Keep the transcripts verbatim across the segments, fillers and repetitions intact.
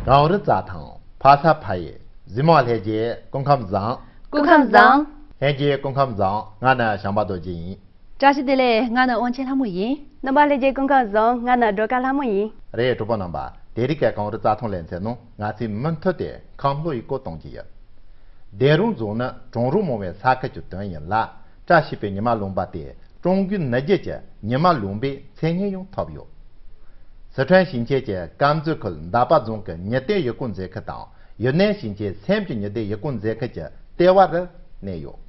གངས་རི་རྩྭ་ཐང་ཕ་ས་ཕ་ཡུལ། གཟིགས་མོ་ལྷན་རྒྱས་སྐུ་ཁམས་བཟང་། སྐུ་ཁམས་བཟང་། ལྷན་རྒྱས་སྐུ་ཁམས་བཟང་། ང་ནི་བྱམས་པ་རྡོ་རྗེ་ཡིན། བཀྲ་ཤིས་བདེ་ལེགས། ང་ནི་དབང་ཆེན་ལྷ་མོ་ཡིན། རྣམ་པ་ལྷན་རྒྱས་སྐུ་ཁམས་བཟང་། ང་ནི་སྒྲོལ་དཀར་ལྷ་མོ་ཡིན། རེད། གྲོགས་པོ་རྣམ་པ། དེ་རིང་གི་གངས་རི་རྩྭ་ཐང་ལེ་ཚན་ནང་ང་ཚོས་མུ་མཐུད་དེ་ཁམས་ལྷོ་ཡི་སྐོར་གཏོང་གི་ཡོད། སྡེ་རོང་རྫོང་ནི་གྲང་རོང་མང་བའི་ས་ཁུལ་གྱི་དོན་ཡིན་ལ། བཀྲ་ཤིས་པའི་ཉི་མ་ལུང་པ་སྟེ། ཀྲུང་གོའི་ནུབ་རྒྱུད་ཀྱི་ཉི་མ་ལུང་པའི་མཚན་སྙན་ཡང་ཐོབ་ཡོད། སི་ཁྲོན་ཞིང་ཆེན་གྱི་དཀར་མཛེས་ཁུལ་འདབ་པ་རྫོང་གི་ཉི་སྟེན་ཡུལ་སྐོར་མཛད་ཁུལ་དང་། ཡུན་ནན་ཞིང་ཆེན་སེམས་ཀྱི་ཉི་ཟླའི་ཡུལ་སྐོར་མཛད་ཁུལ་གྱི་ལྟེ་བ་རུ་གནས་ཡོད།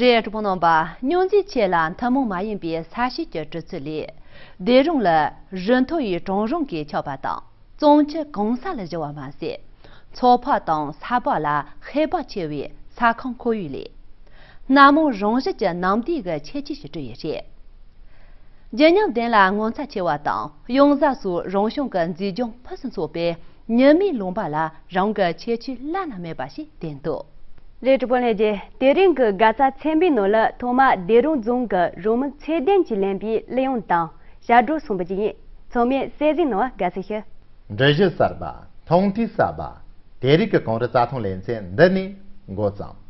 རེད། གྲོགས་པོ་རྣམ་པ། སྙུང་རྩིས་ཆེ་ལ་ཐུན་མོང་མ་ཡིན་པའི་ས་གཤིས་ཀྱི་གྲུབ་ཚུལ་ལས། སྡེ་རོང་ལ་རི་མཐོ་ཡི་གྲང་རོང་གིས་ཁྱབ་པ་དང་། གཙང་ཆུ་གང་ས་ལ་བཞུར་བ་མ་ཟད། མཚོ་འཕགས་དང་ས་སྤགས་ལ་ཧེ་བག་ཆེ་བའི་ས་ཁོངས་ཁོར་ཡུག་ལས། སྣ་མང་རང་བཞིན་གྱི་གནམ་དུས་ཀྱི་ཁྱད་ཆོས་ཤིག་གྲུབ་ཡོད་རེད། ལྗིད་མཉམ་ལྡན་ལ་ངོ་མཚར་ཆེ་བ་དང་། གཡང་གཟར་སོགས་རང་བྱུང་གི་མཛེས་ལྗོངས་ཕུན་སུམ་ཚོགས་པའི་ཉི་མའི་ལུང་པ་ལ་རང་གི་ཁྱད་ཆོས་བླ་ན་མེད་པ་ཞིག་ལྡན་འདུག་རེད། གྲོགས་པོ་ལྷན་རྒྱས། དེ་རིང་གི་དགའ་རྩ་ཚན་པའི་ནང་ལ་ཐོག་མར་སྡེ་རོང་རྫོང་གི་རོང་མི་ཚེ་བརྟན་གྱིས་ལེན་པའི་གླུ་དབྱངས་དང་ཞབས་བྲོ་གསུངས་པ་ཅིག་ཡིན། ཚང་མས་གསན་གཟིགས་གནང་བ་དགའ་བསུ་ཞུ། འགྲུལ་བཞུད་གསར་པ། མཐོང་ཐོས་གསར་པ། དེ་རིང་གི་གངས་རི་རྩྭ་ཐང་ལེ་ཚན་འདི་ནས་འགོ་བརྩམས།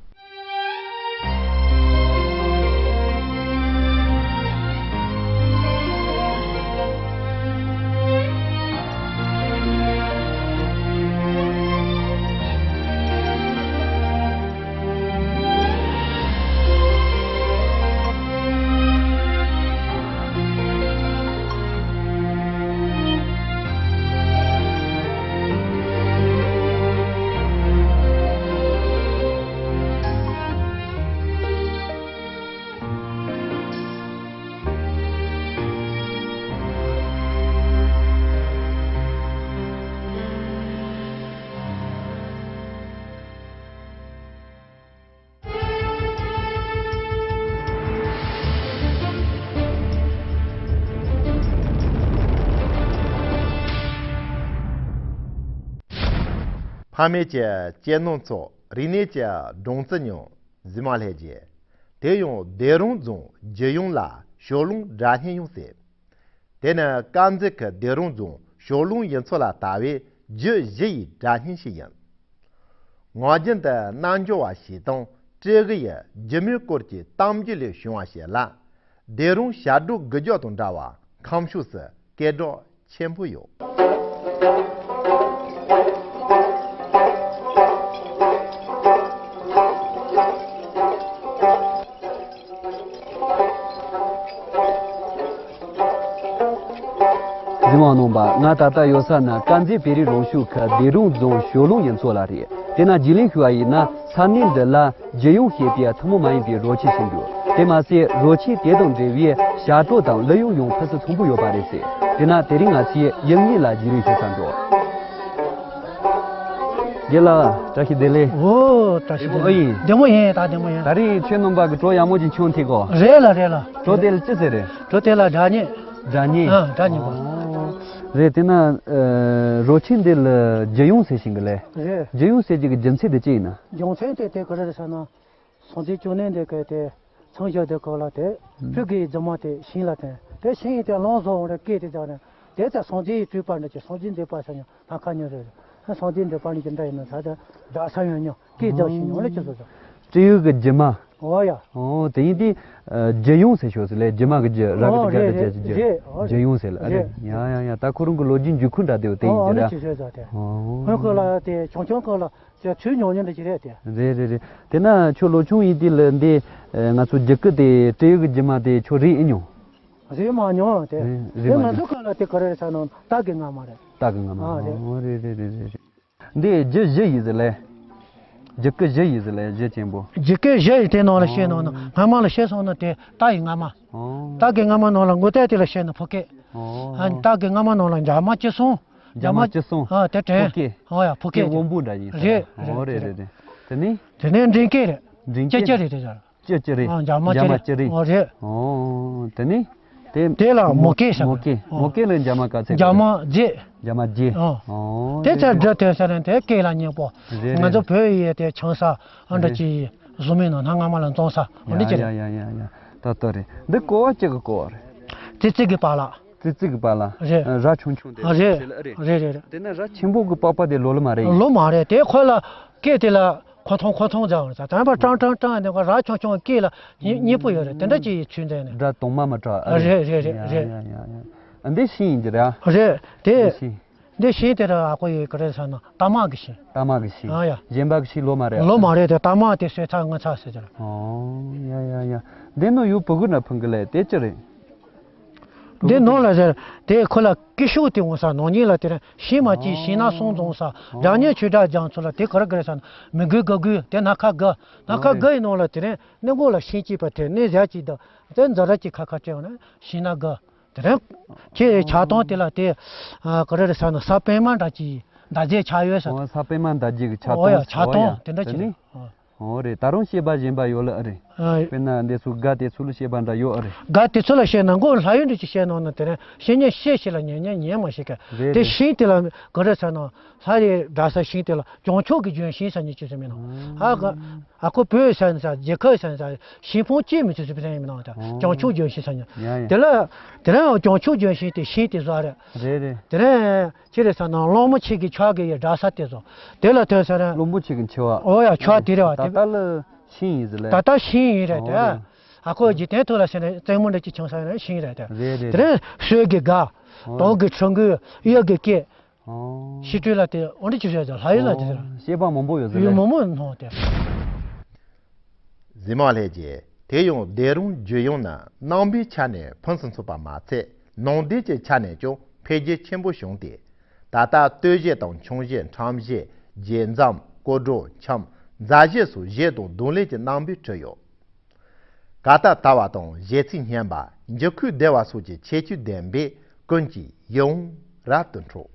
ཕ་མེས་ཀྱི་གཅེས་ནོར་ཚོགས། རིག་གནས་ཀྱི་སྦྲང་རྩི་མྱོང་། གཟིགས་མོ་ལྷན་རྒྱས། དེ་ཡང་སྡེ་རོང་རྫོང་རྒྱུ་གཡོན་ལ་ཞོ་ལུང་སྒྲ་སྙན་ཡང་ཟེར། དེ་ནི་དཀར་མཛེས་ཁུལ་སྡེ་རོང་རྫོང་ཞོ་ལུང་ཡུལ་ཚོ་ལ་ལྟ་བའི་རྒྱུད་བཞི་ཡི་སྒྲ་སྙན་ཞིག་ཡིན། ངག་རྒྱུན་དུ་རྣལ་འབྱོར་བ་ཞིག་དང་སྤྲེའུ་ཡི་རྒྱུད་སྨད་སྐོར་གྱི་གཏམ་རྒྱུད་ལས་བྱུང་བ་ཞིག་ལ། སྡེ་རོང་བྱ་སྒྲོ་དགུ་རྒྱུད་དང་འདྲ་བར་ཁམས་ཕྱོགས་སུ་སྐད་གྲགས་ཆེན་པོ་ཡོད། གཟིགས་མོ་རྣམ་པ། ང་ད་ལྟ་ཡོད་ས་ནི་དཀར་མཛེས་བོད་རིགས་རང་སྐྱོང་ཁུལ་སྡེ་རོང་རྫོང་ཞོ་ལུང་ཡུལ་ཚོ་ལ་རེད། དེ་ན་རྒྱུས་ལོན་ཞུ་བ་ཡིན་ན། ས་གནས་འདི་ལ་རྒྱུད་གཡང་ཞེས་པའི་ཐུན་མོང་མ་ཡིན་པའི་རོལ་ཆས་ཤིག་འདུག་དེ་མ་ཟད་རོལ་ཆས་དེ་དང་འབྲེལ་བའི་བྱ་སྒྲོ་དང་གླུ་དབྱངས་ཡང་ཕུན་སུམ་ཚོགས་པོ་ཡོད་པ་རེད་ཟེར། དེ་ན་དེ་རིང་ང་ཚོས་དབྱིག་གཉེན་ལ་རྒྱུས་ལོན་ཞུ་ས་འགྲོ། རྒན་ལགས། བཀྲ་ཤིས་བདེ་ལེགས། ཨོ། བཀྲ་ཤིས་བདེ་ལེགས། བདེ་མོ་ཨེ་ཡིན། བདེ་མོ་ཡིན། ད་བདེ་མོ་ཡིན། ད་རེས་ཁྱོད་རྣམ་པ་གི་གྲོ་ཡག་མོ་ཅིག་མཆོང་ཐིག་གོ། རེད་ལ་རེད་ལ། གྲོ་དེ་ལ་ཅི་ཟེར་རེད། གྲོ་དེ་ལ་སྒྲ་སྙན། སྒྲ་སྙན། ཨ། སྒྲ་སྙན་པ། ཨོ། རེད། དེ་ན་ཨ་རོལ་ཆས་འདི་ལ་རྒྱུད་གཡང་ཟེར་བཞིན་གི་ལས། རེད། རྒྱུད་གཡང་ཟེར་རྒྱུ་གི་རྒྱུ་མཚན་དེ་ཅི་ཡིན་ན། རྒྱུ་མཚན་དེ་དེ་ག་རེ་རེད་ཟེར་ན། སངས་རྒྱས་བཅོམ་ལྡན་འདས་ཀྱིས་དེ་མཚམས་བཞག་དུས་སྐབས་ལ་དེ་ཕུག་གི་རྫི་མ་དེ་ཤིང་ལ་ཐོན། དེ་ཤིང་དེ་ལོང་བཟོ་འོང་རེ་སྐད་དེ་རྒྱག་ནས་དེ་ཚེ་སངས་རྒྱས་ཀྱི་སྤྲུལ་པ་འདྲ་ཅིག་སངས་རྒྱས་འདས་པ་ཟེར་ཡང་ད་ཁ་ཉོ་རེ་རེད། སངས་རྒྱས་འདས་པ་ནི་ཅི་འདྲ་ཡིན་ན་ད་དེ་སྒྲ་ས་ཡོང་ཉོ་སྐད་རྒྱག་ཤིང་ཉོ་ལ་ཅི་བཟོ་བཟོ། སྤྲེའུ་གི་རྒྱུ་མ། འོ་ཡ། ཨོ། དེ་ཡིན་དུས་ཨ་རྒྱུད་གཡང་ཟེར་ཤོག་ཟེར་ལས། རྒྱུ་མ་གི་རྒྱུ། ར་གི་ཨོ་གི་རྒྱ་གི་རྒྱ་གི་རྒྱུད། རེད། ཨོ་རྒྱུད་གཡང་ཟེར་ལ། རེད། ཡ་ཡ་ཡ། ད་ཁོ་རང་གི་ལོ་རྒྱུས་འབྱུང་ཁུངས་འདྲ་དེ་བ་དེ་ཡིན་གྱི་ར། ཨོ་ནི་ཅི་ཟེར་ཟ་དེ། ཨོ། ཁོའི་སྐབས་ལ་དེ་ཆུང་ཆུང་སྐབས་ལ་དེ་ཚུལ་ཉོ་ཉོ་འདྲ་ཅིག་རེད་དེ། རེད་རེད་རེད། དེ་ན་ཁྱོད་ལོ་ཆུང་ཡིན་དུས་ལ་འདི་ཨ་ང་ཚོ་རྒྱུད་སྐུད་དེ་སྤྲེའུ་གི་རྒྱུ་མ་དེ་ཁྱོད་རེད་ཨེ་མྱོང་། རེད་མ་མྱོང་དེ། རེད་རེད་མ་མྱོང་། ང་ཚོ་སྐབས་ལ་དེ་ག་རེ་རེད་ཟ་ན་སྟག་གི་རྔ་མ་རེད། སྟག་གི་རྔ་མ། ཨ་རེད། ཨོ་རེད་རེད་རེད་རེད། འདི་རྒྱུད་བཞི་ཡིན་ཟེར་ལས། རྒྱུད་སྐུད་བཞི་ཡིན་ཟེར་ལས། རྒྱུད་ཆེན་པོ། རྒྱུད་སྐུད་བཞི་ཡི་དེ་ནང་ལ་བཤད་ནང་ན་ཨོ། རྔ་མ་ལ་བཤད་སོང་ན་དེ་སྟག་ཡི་རྔ་མ། ཨོ། སྟག་གི་རྔ་མ་ནང་ལ་མགོ་ཏོག་དེ་ལ་བཤད་ན་ཕོ་སྐད། ཨོ། ཨ་ནི་སྟག་གི་རྔ་མ་ནང་ལ་འཇག་མ་ཅི་སོང་། འཇག་མ་ཅི་སོང་། ཨ་དེ་དྲན། ཕོ་སྐད། ཨོ་ཡ་ཕོ་སྐད་དེ། དབོན་པོ་འདྲ་ཡིན་ཟེར། རེད་ཨོ་རེད་རེད་རེད། དེ་ནི། དེ་ནས་འབྲིང་སྐད་རེད། འབྲིང་སྐད། ཅི་ཅི་རེད་དེ་ཟེར། ཅི་ཅི་རེད། ཨ་འཇག་མ་ཅི་རེད། འཇག་མ་ཅི་རེད། ཨོ་རེད། ཨོ་དེ་ནི། དེ་དེ་ལ་མོ་སྐད་ཟེར། མོ་སྐད། ཨོ། མོ་སྐད་ལ་འཇག་མ་ག་ཚད། འཇག་མ་བརྒྱད། འཇག་མ་བརྒྱད། ཨོ། ཨོ་དེ་ཚར་འདྲ་དེ་ཟེར་ནས་དེ་སྐད་ལ་སྙན་པོ། རེད་རེད། ང་ཚོ་བོད་ཡིག་དེ་ཆང་ས་ཨ་འདྲ་རེད། ཅིག་བཟོ་མིན་ནང་ན་རྔ་མ་ལ་འཛོང་ས་ཨ་འདྲ་ཅིག་རེད། ཡ་ཡ་ཡ་ཡ། ད་ལྟ་རེད། འདི་ཀོ་བ་གཅིག་གི་ཀོ་བ་རེད། ཙི་ཙི་གི་པ་ལགས། ཙི་ཙི་གི་པགས་ལ་རེད། ར་ཆུང་ཆུང་དེ་ཨ་རེད། བྱས་ལ་ཨ་རེད། རེད་རེད་རེད། དེ་ན་ར་ཆེན་པོ་གི་པགས་པ་དེ་ལོ་ལ་མ་རེད་ཡིན། ལོ་མ་རེད། དེ་ཁོ་ལ་སྐད་དེ་ལ་ཁོ་ཐོང་ཁོ་ཐོང་རྫ་བར་ས་དམ་པ་ཀྲང་ཀྲང་ཀྲང་དེ་ཁོ་ར་ཆུང་ཆུང་སྐད་ལ་སྙི་སྙི་པོ་ཡོད་རེད། དེ་འདྲ་ཅིག་ཡི་ཚུལ་འདྲ་ནས། སྒྲ་དུང་མ་མ་གྲགས་ཨ་རེད། རེད་རེད་རེད་ཡ་རེད། ཡ་ཡ་ཡ་ཡ། འདི་ཤིང་ཡིན་གྱི་རེད་ཨ། རེད་དེ། འདི་ཤིང་། འདི་ཤིང་དེ་ར་ཨ་ཁོ་ཡི་ག་རེ་ཟེར་ན་རྟ་དམག་གི་ཤིང་། རྟ་དམག་གི་ཤིང་། ཨ་ཡ། གཞན་པ་གི་ཤིང་ལོ་མ་རེད་ཨ། ལོ་མ་རེད་དེ་རྟ་དམག་དེ་གསོད་ཚར་རྔོན་ཚར་ཟེར་གྱི་རེད། ཨོ་ཡ་ཡ་ཡ། འདི་ནོ་ཡུ་བུ་གུ་ན་ཕུང་གི་ལས་དེ་ཅི་རེད། འདི་ནང་ལ་ཟེར་དེ་ཁོ་ལ་སྐྱིད་ཤོག་དེ་འོང་ས་ནང་ཉིད་ལ་དེ་རིང་ཤིང་མ་གཅིག་ཤིང་ནགས་གསུམ་འཛོམས་ས་སྒྲ་སྙན་ཆོས་སྒྲ་རྒྱང་མཚོ་ལ་དེ་ག་རེ་ག་རེ་ས་ན་མི་དགོས་དགའ་དགོས་དེ་སྣ་ཁ་དགའ། སྣ་ཁ་དགའ་ཡི་ནང་ལ་དེ་རིང་སྣེ་མགོ་ལ་ཤིང་གཅིག་པ་དེ་སྣེ་ཟད་ཅིག་དང་དེ་འཛའ་ར་གཅིག་ཁ་ཁ་སྤྲད་འོང་ན་ཤིང་ནགས་དགའ། དེ་རིང་ཁྱེད་ཆག་སྟངས་དེ་ལ་དེ་ག་རེ་རེ་ས་ན་ས་པད་མ་འདྲ་གཅིག་མདའ་རྫས་ཆགས་ཡོད་ས་དེ། ཨོ་ས་པད་མ་མདའ་རྫས་ཀྱི་ཆག་ཨོ་ཡ་སྟངས་ཆག་ཨོ་ཡ་སྟངས་དེ་འདྲ་དེ་ཅིག་ནི། རེད། ཨོ་རེད། ད་རུང་བཤད་པ་གཞན་པ་ཡོད་ལ་ཨ་རེད། ཨ། དཔེར་ན་འདི་ཚོ་སྒ་དེ་ཚོ་ལ་བཤད་པ་འདྲ་ཡོད་ཨ་རེད། སྒ་དེ་ཚོ་ལ་བཤད་ན་མགོ་ལྷ་ཡུལ་འདྲ་ཅིག་བཤད་ནང་ན་དེ་རིང་བཤད་ཉན་བཤད་ཤེས་ལ་ཉན་ཉན་ཉན་མ་ཤེས་ཀ། རེད་དེ་རེད། ཤིང་དེ་ལ་ག་རེ་ཟེར་ན་ལྷ་རེ་འདྲ་ས་ཤིང་དེ་ལ་བྱང་ཕྱོགས་ཀྱི་ལྗོན་ཤིང་ཟེར་ཉན་ཅི་ཟེར་མིན་ནོ། ཨ་ག་ཨ་ཁོ་བོད་ཟེར་ན་ས་རྒྱལ་ཁབ་ཟེར་ན་ས་ཤིང་ཕུང་སྐྱེས་མི་ཚོད་ཟེར་བ་ཟེར་མིན་ནོ། ད་བྱང་ཕྱོགས་ལྗོན་ཤིང་ཟེར་ཉན་ཡ་ཡ། དེ་ལ་དེ་རིང་བྱང་ཕྱོགས་ལྗོན་ཤིང་དེ་ཤིང་དེ་བཟོ་རེད། རེད་རེད། དེ་རིང་ཅི་རེད་ཟེར་ན་གླང་མོ་ཆེ་གི་ཕྱག་གི་ཡི་འདྲ་ས་དེ་ཚོ་དེ་ལ་ཐོན་ས་རེད། གླང་པོ་ཆེ་གི་མཆེ་བ། ཨོ་ཡ་ཕྱག་དེ་རེད་བ་ད་དེ། ལྟ་ལ་ཤིང་ཡིན་ཟེར་ལེ། ད་ལྟ་ཤིང་ཡིན་རེད་དེ། ཨོ་རེད། ཨ་ཁོ་འཇིག་རྟེན་ཐོག་ལ་ཟེར་ན་རྩེད་མོ་འདྲ་ཅིག་ཆང་ས་ཡིན་ན་ཤིང་རེད་དེ། རེད་དེ་རེད། རིང་སོས་ཀྱི་སྒ། ཨོ་དོང་གི་ཕྲུ་གུ་གཡག་གི་སྐད། ཨོ། ཤི་སྤྲོད་ལ་དེ་འོ་འདྲ་ཅིག་བཤད་ཀྱང་ལྷ་ཡུལ་ལ་དེ་ཟེར། ཨོ་བཤད་པ་མང་པོ་ཡོད་ཟེར་ཡུལ་ལེ། མང་པོ་སྣང་དེ། གཟིགས་མོ་ལྷས་ཀྱིས་དེ་ཡང་སྡེ་རོང་བརྒྱུད་ཡོང་ན་རྣམ་པའི་ཆ་ནས་ཕུན་སུམ་ཚོགས་པ་མ་ཚད་ནང་སྡེ་གྱི་ཆ་ནས་ཀྱང་འཕེལ་རྒྱས་ཆེན་པོ་བྱུང་སྟེ། ད་ལྟ་སྟོད་གཞས་དང་ཁྱུང་གཞས་ཁྲམ་གཞས་རྗེས་འཛོམས་སྐོར་བྲོ་འཆམ་མཛའ་གཞས་སོགས་གཞས་དང་རྡུང་ལེན་གྱི་རྣམ་པས་གྲུབ་ཡོད། ཀ་ཏ་ལྟ་བ་དང་གཞས་ཚིག་སྙན་པ་འགྱུར་ཁུག་བདེ་བ་སོགས་ཀྱི་ཁྱད་ཆོས་ལྡན་པས་ཀུན་གྱི་ཡིད་འོང་རབ་ཏུ་འཕྲོག།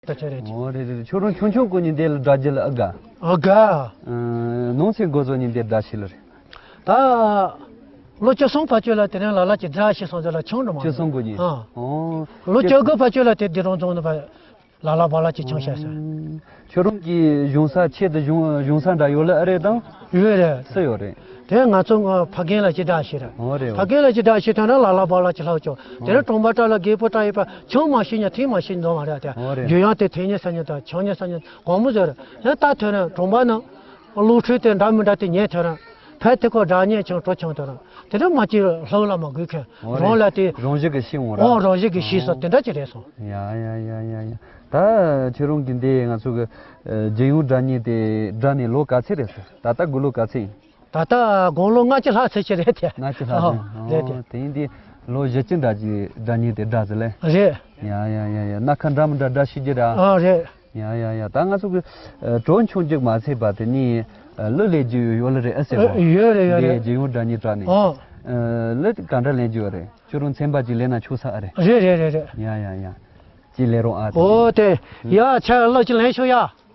ད་ཆ་རེད་ཅི། ཨོ་རེད་རེད། ཁྱོད་རང་ཆུང་ཆུང་སྐུ་ཉིན་དེ་ལ་སྒྲ་རྒྱུ་ལ་ཨ་དགའ། ཨ་དགའ། ཨ་ནང་སེམས་འགོ་བཟོ་ཉིན་དེ་སྒྲ་ཤི་ལ་རེད། ད་ལོ་བཅུ་གསུམ་ཕ་ཆོས་ལ་དེ་རིང་ལ་ལ་གྱི་སྒྲ་ཤི་སོང་ཟེར་ལ་ཆུང་འགྲོ་མ་བཅུ་གསུམ་སྐུ་ཉིན། ཨ་ཨོ་ལོ་བཅུ་དགུ་ཕ་ཆོས་ལ་དེ་དེ་རང་རྫོང་ནས་ཕ་ལ་ལ་བ་ལ་གྱི་ཆུང་ཤ་ཟེར། ཁྱོད་རང་གི་གཞུང་ས་ཆེད་དུ་གཞུང་གཞུང་ས་འདྲ་ཡོད་ལ་ཨ་རེད་དང་། ཡོད་རེད། སུ་ཡོད་རེད། དེ་ང་ཚོ་ཕ་རྒན་ལ་ཅི་འདྲ་ཞིག་རེད། འོ་རེད། ཕ་རྒན་ལ་ཅི་འདྲ་ཞིག་ཐོན་ན་ལ་ལ་བ་ལ་ཅི་ལྷག་ཆོག་དེ་ནས་གྲོང་པ་བྲག་ལ་རྒད་པོ་བྲག་ཡོད་པ་ཆང་མ་ཤི་ཉ་ཐིག་མ་ཤི་འཛོམས་མ་རེད་དེ། འོ་རེད། རྒྱུ་ཡང་དེ་ཐིག་ཉེ་ས་ཉེ་དང་ཆང་ཉེ་ས་ཉེ་གོང་མོ་ཟེར་ཡང་ད་ཐོན་ན་གྲོང་པ་ནང་གློག་འཕྲུལ་དེ་འདྲ་མི་འདྲ་དེ་ཉེ་ཐོན་ན་ཕལ་དེ་ཁོ་སྒྲ་སྙན་ཆང་གྲོ་ཆང་ཐོན་ན་དེ་འདྲ་མ་ཅི་ལྷག་ལ་མ་དགོས་མཁན། འོ་རེད། རང་ལ་དེ་རང་བཞིན་གྱི་ཤི་འོང་ར། འོ་རང་བཞིན་གྱི་ཤི་སོ་དེ་འདྲ་ཅི་རེད་སོང་། ཡ་ཡ་ཡ་ཡ་ཡ། ད་ཁྱོད་རང་གི་འདི་ང་ཚོ་གི་རྒྱལ་ཡོངས་སྒྲ་སྙན་དེ་བསྒྲགས་ནས་ལོ་ག་ཚོད་རེད་ཟེར། ད་ལྟ་དགུང་ལོ་ག་ཚོད་ཡིན། ད་ལྟ་དགུང་ལོ་ལྔ་བཅུ་ལྷག་ཚོད་ཅིག་རེད་དེ། ལྔ་བཅུ་ལྷག་ཨོ་ཚོད། རེད་དེ། ཨོ་དེ་ཡིན་དུས་ལོ་བཞི་བཅུ་འདྲ་ཅིག་སྒྲ་སྙན་དེ་བསྒྲགས་ཟེར་ལེ། རེད། ཡ་ཡ་ཡ་ཡ། སྣ་ཁ་འདྲ་མི་འདྲ་བསྒྲགས་ཤེས་ཀྱི་ར། ཨ་རེད། ཡ་ཡ་ཡ། ད་ང་ཚོ་གི་ཨ་གྲོན་ཆུང་ཅིག་མ་ཚད་པ་དེ་ནི་ཨ་གླུ་ལེན་རྒྱུ་ཡོད་ལེ་རེད་ཨ་ཟེར་བ། ཡོད་རེད་ཡོད་རེད། འདི་རྒྱལ་ཡོངས་སྒྲ་སྙན་བསྒྲགས་ནས། ཨོ། ཨ་གླུ་ག་འདྲ་ལེན་རྒྱུ་ཡོད་རེད། ཁྱོད་རང་ཚན་པ་ཅིག་ལེན་ན་ཆོག་ས་ཨ་རེད། རེད་རེད་རེད་རེད། ཡ་ཡ་ཡ། ཅིག་ལེན་རོགས་ཨ་དེ། ཨོ་དེ། ཡ་ཆ་གླུ་ཅིག་ལེན་ཤོག་ཡ།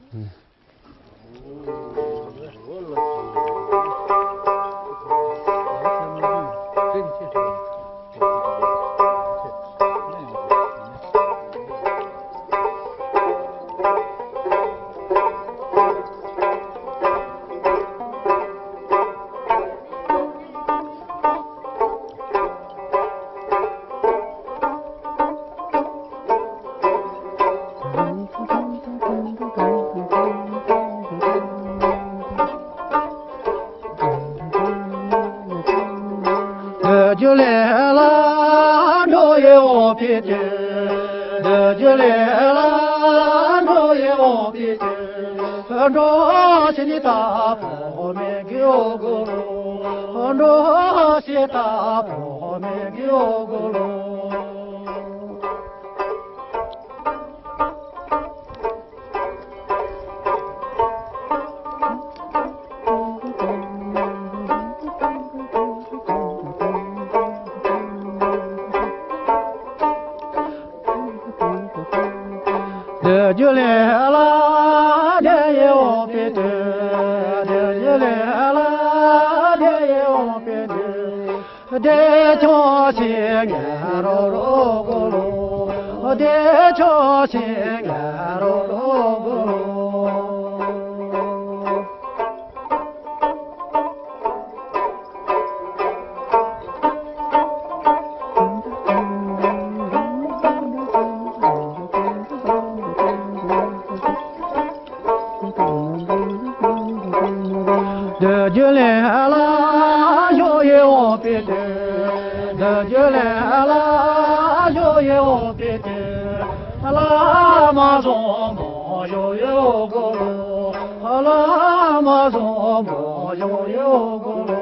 བདུད་རྒྱུད་ལས་ལ་ཞུགས་ཡི་འོང་པའི་དུས། བདུད་རྒྱུད་ལས་ལ་ཞུགས་ཡི་འོང་པའི་དུས། བླ་མ་བཟང་པོ་ཞུགས་ཡི་འོང་གོ་ལོ། བླ་མ་བཟང་པོ་ཞུགས་ཡི་འོང་གོ་ལོ།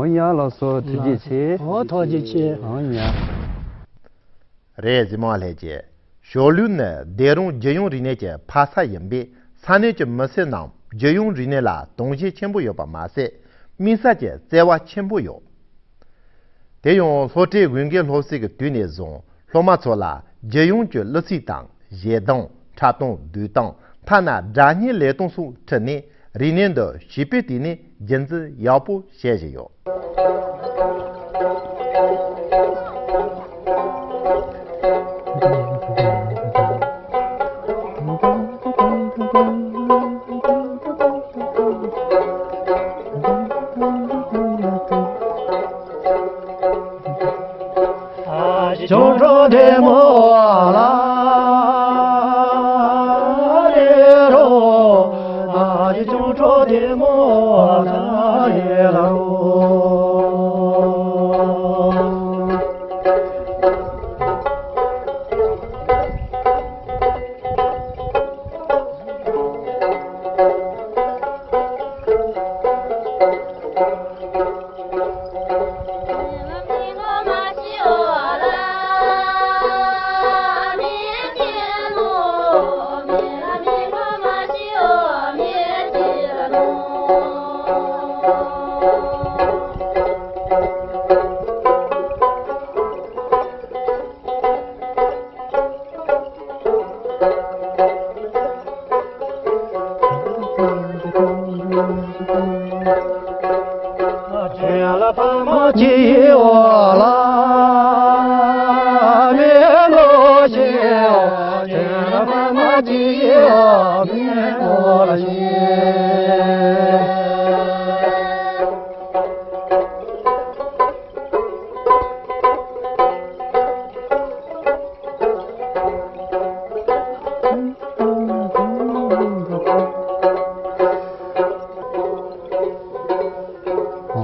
འོ་ཡ་ལགས་སོ། ཐུགས་རྗེ་ཆེ། འོ་ཐུགས་རྗེ་ཆེ། འོ་ཡ། རེད། གཟིགས་མོ་བ་ལྷན་རྒྱས། ཞོ་ལུད་ནི་སྡེ་རོང་རྒྱུ་ཡོང་རིག་གནས་ཀྱི་ཕ་ས་ཡིན་པས། ས་གནས་ཀྱི་མི་སེར་རྣམས་རྒྱུ་ཡོང་རིག་གནས་ལ་དུང་ཞེན་ཆེན་པོ་ཡོད་པ་མ་ཟད། དམིགས་བསལ་གྱི་བརྩེ་བ་ཆེན་པོ་ཡོད། དེ་ཡང་སློབ་གྲྭའི་དབུས་འགན་སློབ་སའི་གི་དུས་ནས་བཟུང་སློབ་མ་ཚོ་ལ་རྒྱུ་ཡོང་གི་གླུ་ཚིག་དང་། གཞས་གདངས། འཁྲབ་སྟོན། འདུག་སྟངས། ཐ་ན་སྒྲ་སྙན་ལས་སྟངས་སོགས་ཁྲིད་ནས། རིག་གནས་འདི་བྱིས་པའི་དུས་ནས་རྒྱུན་འཛིན་ཡག་པོ་བྱེད་བཞིན་ཡོད། ཅོང་ཁྲོ་བདེ་མོ་ལ་རེ་རོ། ཨ་ཅོང་ཁྲོ་བདེ་མོ་ལ་ཡེ་ལ་རོ།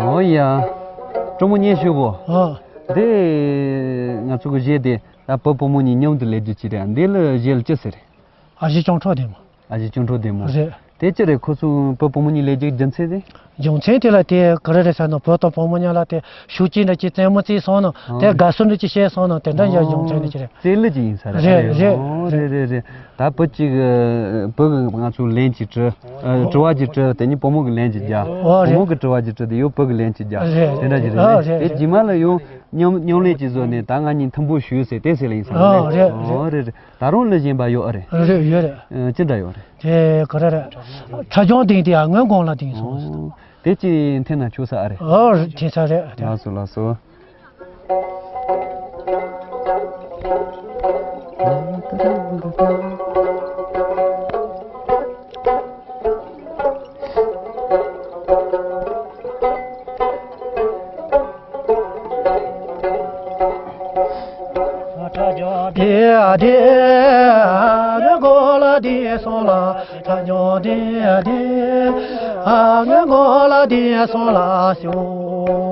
ཨོ་ཡ། གྲོགས་མོ་སྙན་ཞུ་གོ། ཨ། འདི་ང་ཚོ་གི་གཞས་དེ་ད་བུ་བུ་མོ་གཉིས་མཉམ་དུ་ལས་རྒྱུ་ཅིག་རེད། འདི་ལ་གཞས་ལ་ཅི་ཟེར་རེད། ཨ་ཞེ་སྐྱོང་ཁྲོ་བདེ་མོ། ཨ་ཞེ་སྐྱོང་ཁྲོ་བདེ་མོ། རེད། དེ་ཅི་རེད། ཁོ་ཚོ་བུ་བུ་མོ་གཉིས་ལས་རྒྱུ་རྒྱུ་མཚན་དེ། རྒྱུ་མཚན་དེ་ལ་དེ་ག་རེ་རེད་ཟེར་ན། བུ་དང་བུ་མོ་གཉིས་ལ་དེ་ཤུགས་ཀྱིས་འདྲ་ཅིག་རྩེད་མོ་རྩེས་སོང་ན། དེ་དགའ་བསུ་འདྲ་ཅིག་བྱས་སོང་ན། དེ་འདྲ་ཡང་རྒྱུ་མཚན་ནི་ཅི་རེད། རྩེད་ལུགས་ཅིག་ཡིན་ས་རེད། རེད་རེད། ཨོ་རེད་རེད་རེད། ད་བུ་གཅིག་བུ་གི་ང་ཚོ་ལན་ཅིག་དྲི། ཨ། དྲི་བ་ཅིག་དྲི། དེ་ནི་བུ་མོ་གི་ལན་ཅིག་རྒྱག། ཨོ་རེད། བུ་མོ་གི་དྲི་བ་ཅིག་དྲི། དེ་ཡང་བུ་གི་ལན་ཅིག་རྒྱག། རེད། དེ་འདྲ་ཅིག་རེད། ཨོ་རེད། དེ་རྗེས་མ་ལ་ཡང་མཉམ་མཉམ་ལས་ཅིག་བཟོས་ནས་ད་ང་གཉིས་མཐུན་པོ་བྱོས་ཟེར་དེ་ཟེར་ལ་ཡིན་ས་རེད། ཨོ་རེད་རེད། ད་རུང་ལ་གཞན་པ་ཡོད་ཨ་རེད། རེད། ཡོད་རེད། ཨ། ཅི་འདྲ་ཡོད་རེད། དེ་ག་རེ་རེད། ཁྲ་ཆུང་ལྡིང་དེ་ཡང་སྔོན་གོང་ལ་ལྡིང་སོང་ཟེར། ཨོ། དེ་ཅི་འཐེན་ན་ཆོག་ས་ཨ་རེད། ཨོ། འཐེན་ས་རེད། ལགས་སོ་ལགས་སོ། དེ་དེ་ཨ་ནི་གོ་ལ་དེ་སོང་ལ། ཁྲ་ཆུང་དེ་དེ་ཨ་ནི་གོ་ལ་དེ་སོང་ལ་ཞུ།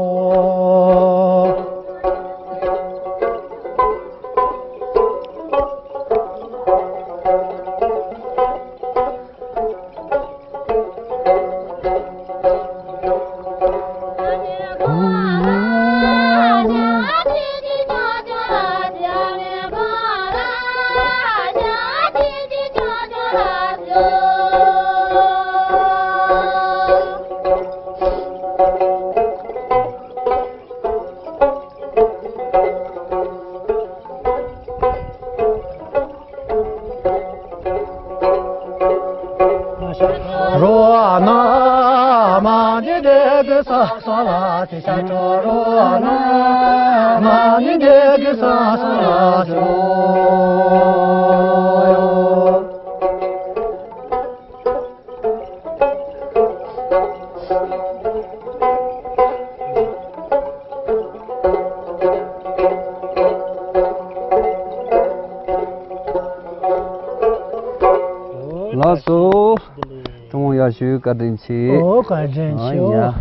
རོ་ན་མ་ནི་དེ་གི་ས་ས་ལ་དེ་ཤ་ཏོ་རོ་ན་མ་ནི་དེ་གི་ས་ས་ལ་དེ་རོ། ལགས་སོ། བདེ་ལེགས། ཐུན་མོང་ཡག་ཤོས་བཀའ་དྲིན་ཆེ། ཨོ་བཀའ་དྲིན་ཨ་ཆེ། ཡ། ཨོ།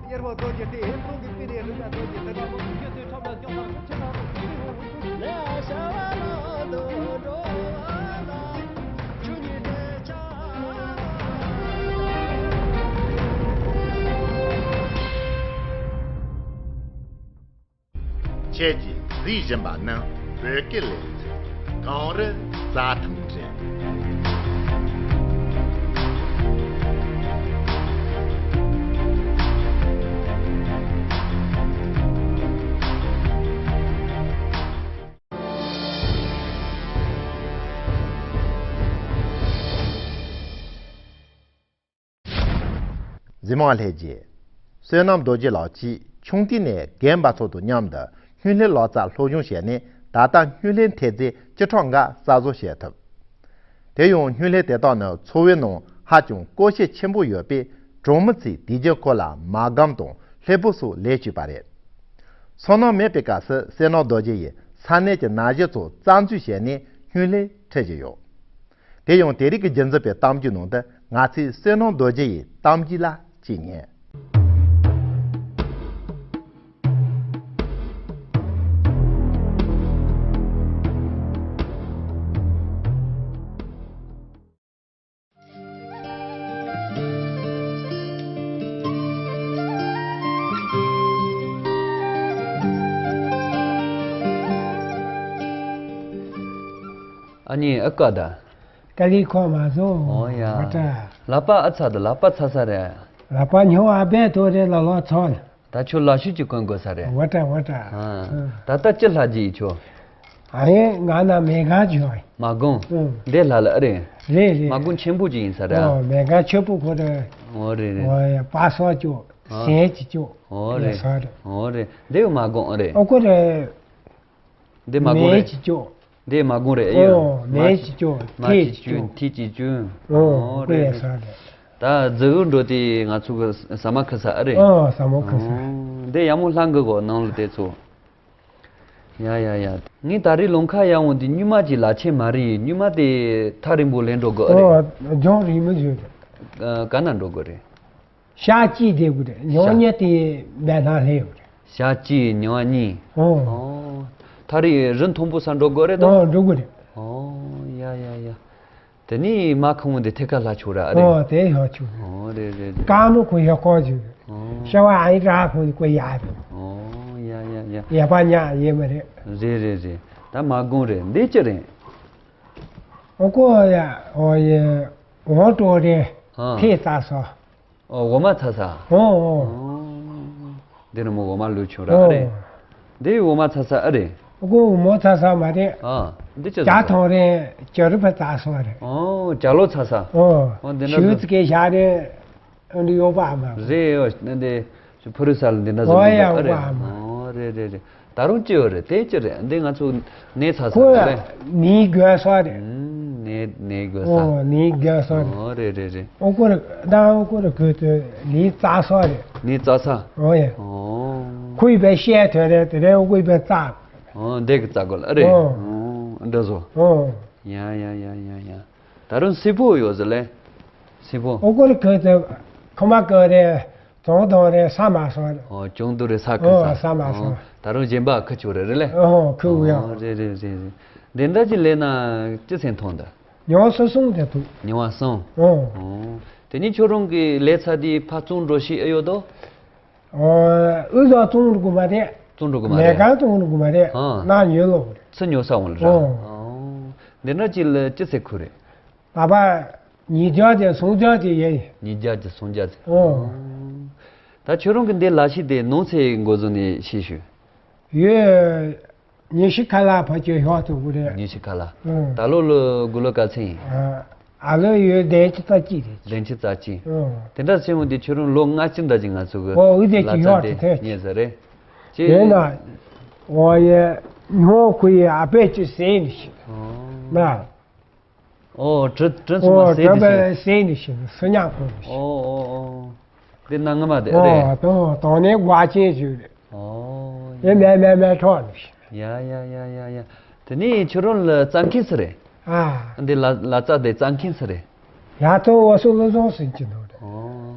གཉེར་པ་རྡོ་རྗེ་སྟེ། ཧེ་གསུང་གི་པི་རེ་རི་ཀ་རྡོ་རྗེ་ད་ནི་མོ་ཁྱོད་ཚོའི་ཁྲོམ་ལ་སྐྱོང་དང་ཁྱོད་ཆེ་དང་ཁྱོད་ཚོའི་ཧོ་ཧོ་ཁྱོད་ལས་ཨ་ཤ་བ་ལ་དོ་འགྲོ་བ་ལ་ཁྱོད་ཉིད་དེ་ཆ། ཁྱེད་ཀྱིས་གཟིགས་བཞིན་པ་ནི་བོད་སྐད་ལས་ཚན་གངས་རི་རྩྭ་ཐང་རེད། གཟིགས་མོ་ལྷན་རྒྱས། བསོད་ནམས་རྡོ་རྗེ་ལགས་ཀྱིས་ཆུང་དུས་ནས་རྒན་པ་ཚོ་དང་མཉམ་དུ་སྨྱུག་ལྷས་ལག་རྩལ་སློབ་སྦྱོང་བྱས་ནས། ད་ལྟ་སྨྱུག་ལྷས་མཐོ་ཚད་བཅུ་ཕྲག་འགའ་གསར་བཟོ་བྱས་ཐུབ། དེ་ཡང་སྨྱུག་ལྷས་དེ་དག་ནི་འཚོ་བའི་ནང་ཧ་ཅང་དཀའ་ཤེད་ཆེན་པོ་ཡོད་པས། གྲོང་མི་ཚོས་དུས་རྒྱུན་ཁོ་ལ་མ་སྒམ་དང་ལྷེབ་པོ་སོགས་ལས་བཅོལ་བ་རེད། སོ་ནམ་མེད་པའི་སྐབས་སུ་བསོད་ནམས་རྡོ་རྗེ་ཡིས་ས་གནས་ཀྱི་ན་གཞོན་ཚོ་རྩ་འཛུགས་བྱས་ནས་སྨྱུག་ལྷས་ཁྲིད་ཀྱི་ཡོད། དེ་ཡང་དེ་རིང་གི་རྒྱུན་འཛིན་པའི་གཏམ་རྒྱུད་ནང་དུ་ང་ཚོས་བསོད་ནམས་རྡོ་རྗེ་ཡི་གཏམ་རྒྱུད་ལ་གཅིག་ཉན། ཨ་ནི་ཨ་ཀ་ད། ཀ་ལི་ཁོ་མ་བཟོ། ཨོ་ཡ། བ་ཏྲ། ལག་པ་ཨ་ཚ་དང་ལག་པ་ཚ་ས་རེད། ལག་པ་ཉོ་བ་བས་ཐོ་རེ་ལ་ལོ་ཚོ་ལ། ད་ཁྱོད་ལག་ཤུབས་ཀྱི་གོན་དགོས་ས་རེད། བ་ཏྲ་བ་ཏྲ། ཨ། ད་ལྟ་ཅི་ལྷ་རྗེ་ཡིས་ཁྱོད། ཨ་ཡེ་ང་ན་མེ་ག་ཇོ། མ་དགོང་། ཨུ། འདི་ལྷ་ལ་ཨ་རེད། རེད་རེད། མ་དགོང་ཆེན་པོ་ཅིག་ཡིན་ས་རེད། ཨོ་མེ་ག་ཆོད་པོ་ཁོ་རེད། ཨོ་རེད་རེད། ཨོ་ཡ་པ་སོ་ཅོ། ཨ། སེན་ཅི་ཅོ། ཨོ་རེད། ས་རེད། ཨོ་རེད། འདི་མ་དགོང་ཨ་རེད། ཨོ་ཁོ་རེད། འདི་མ་དགོང་མེ་རེད། ཅི་ཅོ། འདི་མ་དགོང་རེད་ཨེ་ཡོད། ཨོ་མེ་མ་ཅི་ཅོ། མ་ཐེ་ཅི་ཅི་ཅོ། ཅོ། ཐེ་ཅི་ཅོ། ཨོ་ཨོ་ཀུ་ཡ་རེད་ས་རེད། རེད། ད་རྫི་བོ་འགྲོ་དེ་ང་ཚོ་གི་ཟ་མ་ཁུ་ས་ཨ་རེད། ཨོ་ཟ་མ་ཁུ་ས། ཨོ་འདི་ཡ་མོ་ལྷ་འགུ་གོ་ནང་ལ་དེ་ཚོ། ཡ་ཡ་ཡ། ངས་ད་རེས་ལུང་ཁ་ཡར་འོང་དུས་སྨྱུག་མ་གྱི་ལག་ཆས་མ་རེད། སྨྱུག་མ་དེ་ཐག་རིང་པོ་ལེན་འགྲོ་དགོས་ཨ་རེད། ཨོ་ལྗོངས་རིང་མོ་ཞིག་རེད། ཨ། ག་ན་འགྲོ་དགོས་རེད། ཞག་གཅིག་བསྡད་དགོས་རེད། ཉི་མ་ཞག་གཉིས་དེ་སྦས་ན་སླེབས་ཡོང་རེད། ཞག་གཅིག་ཉི་མ་གཉིས། ཨོ། ཨོ། ཐག་རིང་རི་མཐོན་པོ་སར་འགྲོ་དགོས་རེད་དོ། ཨོ་འགྲོ་དགོས་རེད། ཨོ་ཡ་ཡ་ཡ། དེ་ནས་མ་ཁང་བུ་འདི་ཐད་ཀ་ལྷ་ཆོག་ར་ཨ་རེད། ཨོ་དེ་ལྷ་ཆོག་ཨོ་རེད་རེད་རེད། ཀ་མོ་ཁོ་ཡ་ཀོ་ཅུ། ཨོ། ཤ་བ་ཨ་ཡི་ར་ཁོ་ཡི་ཀོ་ཡ་རེད། ཨོ་ཡ་ཡ་ཡ། ཡ་པ་ཉ་ཡེ་མ་རེད། རེད་རེད་རེད། ད་མ་དགོང་རེད། འདི་ཅི་རེད། ཨོ་ཀོ་ཡ་ཨོ་ཡེ། འོ་ཏོ་རེད། ཨ། ཐེ་ཙ་སོ། ཨོ་འོ་མ་ཚ་ས། ཨོ་ཨོ། ཨོ། འདི་ནི་མོ་འོ་མ་ལུས་ཆུང་ར་ཨ་རེད། ཨོ། འདི་འོ་མ་ཚ་ས་ཨ་རེད། ཨོ་ཀོ་འོ་མ་ཚ་ས་མ་རེད། ཨ། འདི་ཅི་ཇ་ཚ་ས། ཐོང་རེད། ཇ་རུ་ཕ་ཚ་སོ་རེད། ཨོ་ཇ་ལོ་ཚ་ས། ཨོ། ཨོ་འདི་ན་ཞུ་ཚི་ཀེ་ཤ་རེད། ཨ་འདི་ཡོ་པ་མ། རེད་ཨོ་འདི། ཕུ་རུ་ས་ལ་འདི་འདྲ་ཟེར་ཨོ་ཡ་གི་ཨ་རེད། ཨོ་མ། ཨོ་རེད་རེད་རེད། ད་རུང་ཅི་ཡོད་རེད། དེ་ཅི་རེད། འདི་ང་ཚོ་ནས་ཚ་ས་ཁོ་རེད། ནས་དགོས་ས་རེད། ཨུམ། ནས་ནས་དགོས་ས། ཨོ་ནས་དགོས་ས་རེད། ཨོ་རེད་རེད་རེད། ཨོ་ཀོ་རེད། ད་ཨོ་ཀོ་རེད། ཁོ་ཚོ་ནས་རྩ་ས་རེད། ནས་རྩ་ས། ཨོ་ཡ། ཨོ། ཁོ་ཡི་བས་བཤད་ཐོན་རེད། དེ་རེད། ཨོ་ཀོ་ཡི་བས་རྩ། ཨོ་འདི་གི་རྩ་དགོས་ལ་ཨ་རེད། ཨོ། ཨོ་འདྲ་བཟོ། ཨོ། ཡ་ཡ་ཡ་ཡ་ཡ། ད་རུང་སི་ཕོ་ཡོད་ཟེར་ལེ། སི་ཕོ། ཨོ་ཀོ་རེ་ཁོ་ཚོ་ཁོ་མ་ཀོ་རེ། ཙོང་དོང་རེ་ས་མ་སོང་རེ། ཨོ་ཅུང་དུ་རེ་ས་ཀི་ཨོ་ས། ས་མ་སོང་། ཨོ་ད་རུང་གཞན་པ་ཁི་ཆུ་རེ་རེ་ལེ། ཨོ་ཁི་ཨོ་ཡ། རེ་རེ་རེ་རེ། དེ་འདྲ་ཅིག་ལས་ན་ཅི་སེང་ཐོང་ད། ཉི་མ་སོ་སོང་དེ་ཐུག་ཉི་མ་སོང་། ཨོ། ཨོ་དེ་ནི་ཁྱོད་རང་གི་ལས་ཚ་དེ་ཕ་ཙོང་འགྲོ་ཤི་ཨེ་ཡོད་དོ། ཨོ་ཨུ་ཟོ་ཙོང་རུ་གུ་མ་རེད། ཙོང་རུ་གུ་མ་མེ་རེད། གང་ཙོང་རུ་གུ་མ་རེད། ཨ། ན་ཉོ་ལོ་རེད། ཚི་ཉོ་ས་འོང་ལ་ར། ཨོ། ཨོ་དེ་འདྲ་ཅིག་ལ་ཅི་སེ་ཁུ་རེད། ད་བར་ཉིས་བརྒྱ་དེ་སུམ་བརྒྱ་དེ་ཡིན། ཉིས་བརྒྱ་དེ་སུམ་བརྒྱ་དེ། ཨོ། ད་ཁྱོད་རང་གི་འདི་ལ་ཤི་དེ་ནོར་ཚེ་འགོ་བཟུང་ནས་ཤི་ཞུ། ཡོད། ཉི་ཤུ་ཁ་ལྷག་ཕལ་ཆེར་ཞོག་ཐུབ་ཀྱི་རེད། ཉི་ཤུ་ཁ་ལྷག་ཨང་། ད་ལོ་ལོ་དགུ་ལོ་ག་ཚོད་ཡིན། ཨ་ཨ་ལོ་ཡོད་བདུན་ཅུ་རྩ་གཅིག་རེད། བདུན་ཅུ་རྩ་གཅིག་ཨང་། དེ་འདྲ་བྱས་འོང་དུས་ཁྱོད་རང་ལོ་ལྔ་བཅུ་འདྲ་ཅིག་ང་ཚོ་གི་ཨོ་འུ་དེ་ལ་ཅིག་ཙ་ཡོད་དེ་དེ་རྙེད་ས་རེད། ཅེས། དེ་ན་ཨོ་ཡེ་ཉོ་ཁུ་ཡེ་ཨ་པེ་ཅི་ཟེར་ནི་ཞིག་ཨོ། ན། ཨོ། གྲི་གྲི་ཚང་མ་ཨོ་ཟས་དེ་གྲོད་པ་བྱས། ཟས་ནི་ཞིག་སུ་ཉག་ཁོ་ནི་ཞིག་ཨོ་ཨོ་ཨོ། དེ་ན་ངོ་མ་དེ་ཨོ་རེད། དོ་དོ་ནས་སྒོ་ཆེན་ཞིག་རེད། ཨོ། ཡེ་མེ་མེ་མེ་ཁྲོ་ནི་ཞིག་ཡ་ཡ་ཡ་ཡ་ཡ། དེ་ནས་ཁྱོད་རང་ལ་བཙལ་མཁན་སུ་རེད། ཨ། འདི་ལ་ལ་ཙ་དེ་བཙལ་མཁན་སུ་རེད། ཡ་ཐོ་འོ་སོ་ལོ་ཟོང་ཟིན་གྱི་འདུག་རེད། ཨོ།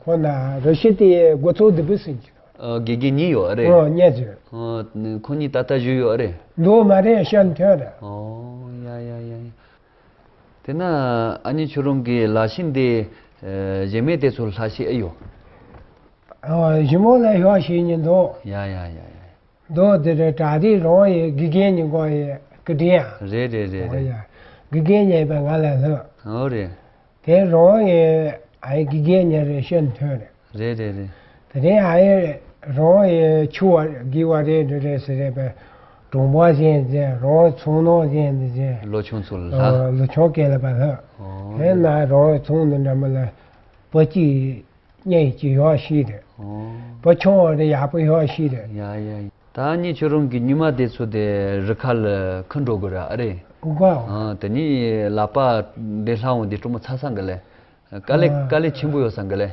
ཁོ་ན་རུ་ཤི་དེ་འགོ་ཚོགས་འདི་བུ་ཟིན་གྱི་འདུག་ཨ། དགེ་རྒན་གཉིས་ཡོད་རེད། ཨོ་གཉིས་ཡོད། ཨོ། ཁོ་གཉིས་ད་ལྟ་བཞུགས་ཡོད་རེད། འདུག་མ་རེད་ཤན་ཐོན་རེད། ཨོ་ཡ་ཡ་ཡ་ཡ། དེ་ན་ཨ་ནི་ཁྱོད་རང་གི་ལག་ཤེས་འདི་ཨ་གཞན་མའི་དེ་ཚོ་ལྷག་ཤེས་ཨེ་ཡོད། ཨོ་གཞི་མོ་ལ་ཡོད་ཤེས་ཉིན་འདུག་ཡ་ཡ་ཡ་ཡ། འདུག་དེ་རེད་གྲ་སྒྲིག་རང་ཡི་དགེ་རྒན་ཉིན་གོ་ཡི་སྐུ་དྲིན་ཡ། རེད་རེད་རེད་ཨོ་རེད། ཡ། དགེ་རྒན་ཉན་པ་ང་ལ་ལྷག་ཨོ་རེད། དེ་རང་ཡི་ཨ་ཡི་དགེ་རྒན་ཉན་རེད་ཤན་ཐོན་རེད། རེད་རེད་རེད། དེ་རིང་ཨ་ཡེ་རང་ཡེ་ཆུ་བ་དགེ་བ་རེད་འདི་རེད་ཟེར་རེད་པས། གྲོང་པ་ཟེར་མཛད་རང་ཚོང་ནང་ཟེར་འདི་ཟེར། ལོ་ཆུང་ཚོ་ལ། ལོ་ཆུང་སྐད་ལ་པ་ལྷག་ཨོ། དེ་ན་རང་ཚོང་འདི་འདྲ་མི་ལ་བུ་གཅིག་གཉིས་ཀྱི་ཡོག་ཤི་རེད། ཨོ། བུ་ཆུང་བ་རེད་ཡག་པོ་ཡོག་ཤི་རེད། ཡ་ཡ་ཡ། ད་ནི་ཁྱོད་རང་གི་ཉི་མ་དེ་ཚོ་དེ་རི་ཁ་ལ་ཁུར་འགྲོ་དགོས་ར་ཨ་རེད། ཨོ་ག་ཨ། དེ་ནི་ལག་པ་འདི་ལྷག་འོང་དེ་སྤྲོ་མོ་ཚ་ཚ་འགི་ལེ། དཀའ་ལས་ཨ། དཀའ་ལས་ཆེན་པོ་ཡོད་ས་འགི་ལེ།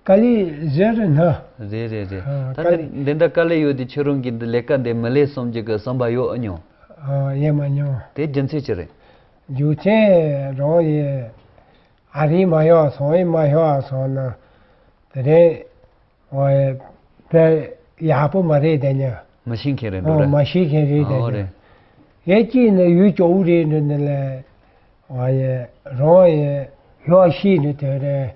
དཀའ་ལས་ཟེར་རེད་ན། རེད་རེད་རེད། ཨ། ད་དཀའ་ལས། འདི་འདྲ་དཀའ་ལས་ཡོད་དེ་ཁྱོད་རང་གི་འདི་ལས་ཀ་འདི་མི་ལས་བསམ་རྒྱུ་གི་བསམ་པ་ཡོད་ཨ་མྱོང་། ཨ་ཡེ་མ་མྱོང་། དེ་རྒྱུ་མཚན་ཅི་རེད། རྒྱུ་མཚན་རང་ཡེ་ཨ་རི་མ་ཡོང་སོང་ཡེ་མ་ཡོང་སོང་ན། དེ་རིང་ཨོ་ཡེ་དཔེ་ཡག་པོ་མ་རེད་དེ་ཉ། མི་ཤེས་མཁན་རེད་འགྲོ་ཨོ་རེད། མ་ཤེས་མཁན་རེད་དེ་ཨོ་ཉ། རེད། ཡེ་གཅིག་ནི་ཡུལ་སྐྱོ་བོ་རེད་འགྲོ་འདི་ལས། ཨོ་ཡེ་རང་ཡེ་ཡོག་ཤི་ནི་དེ་རེད།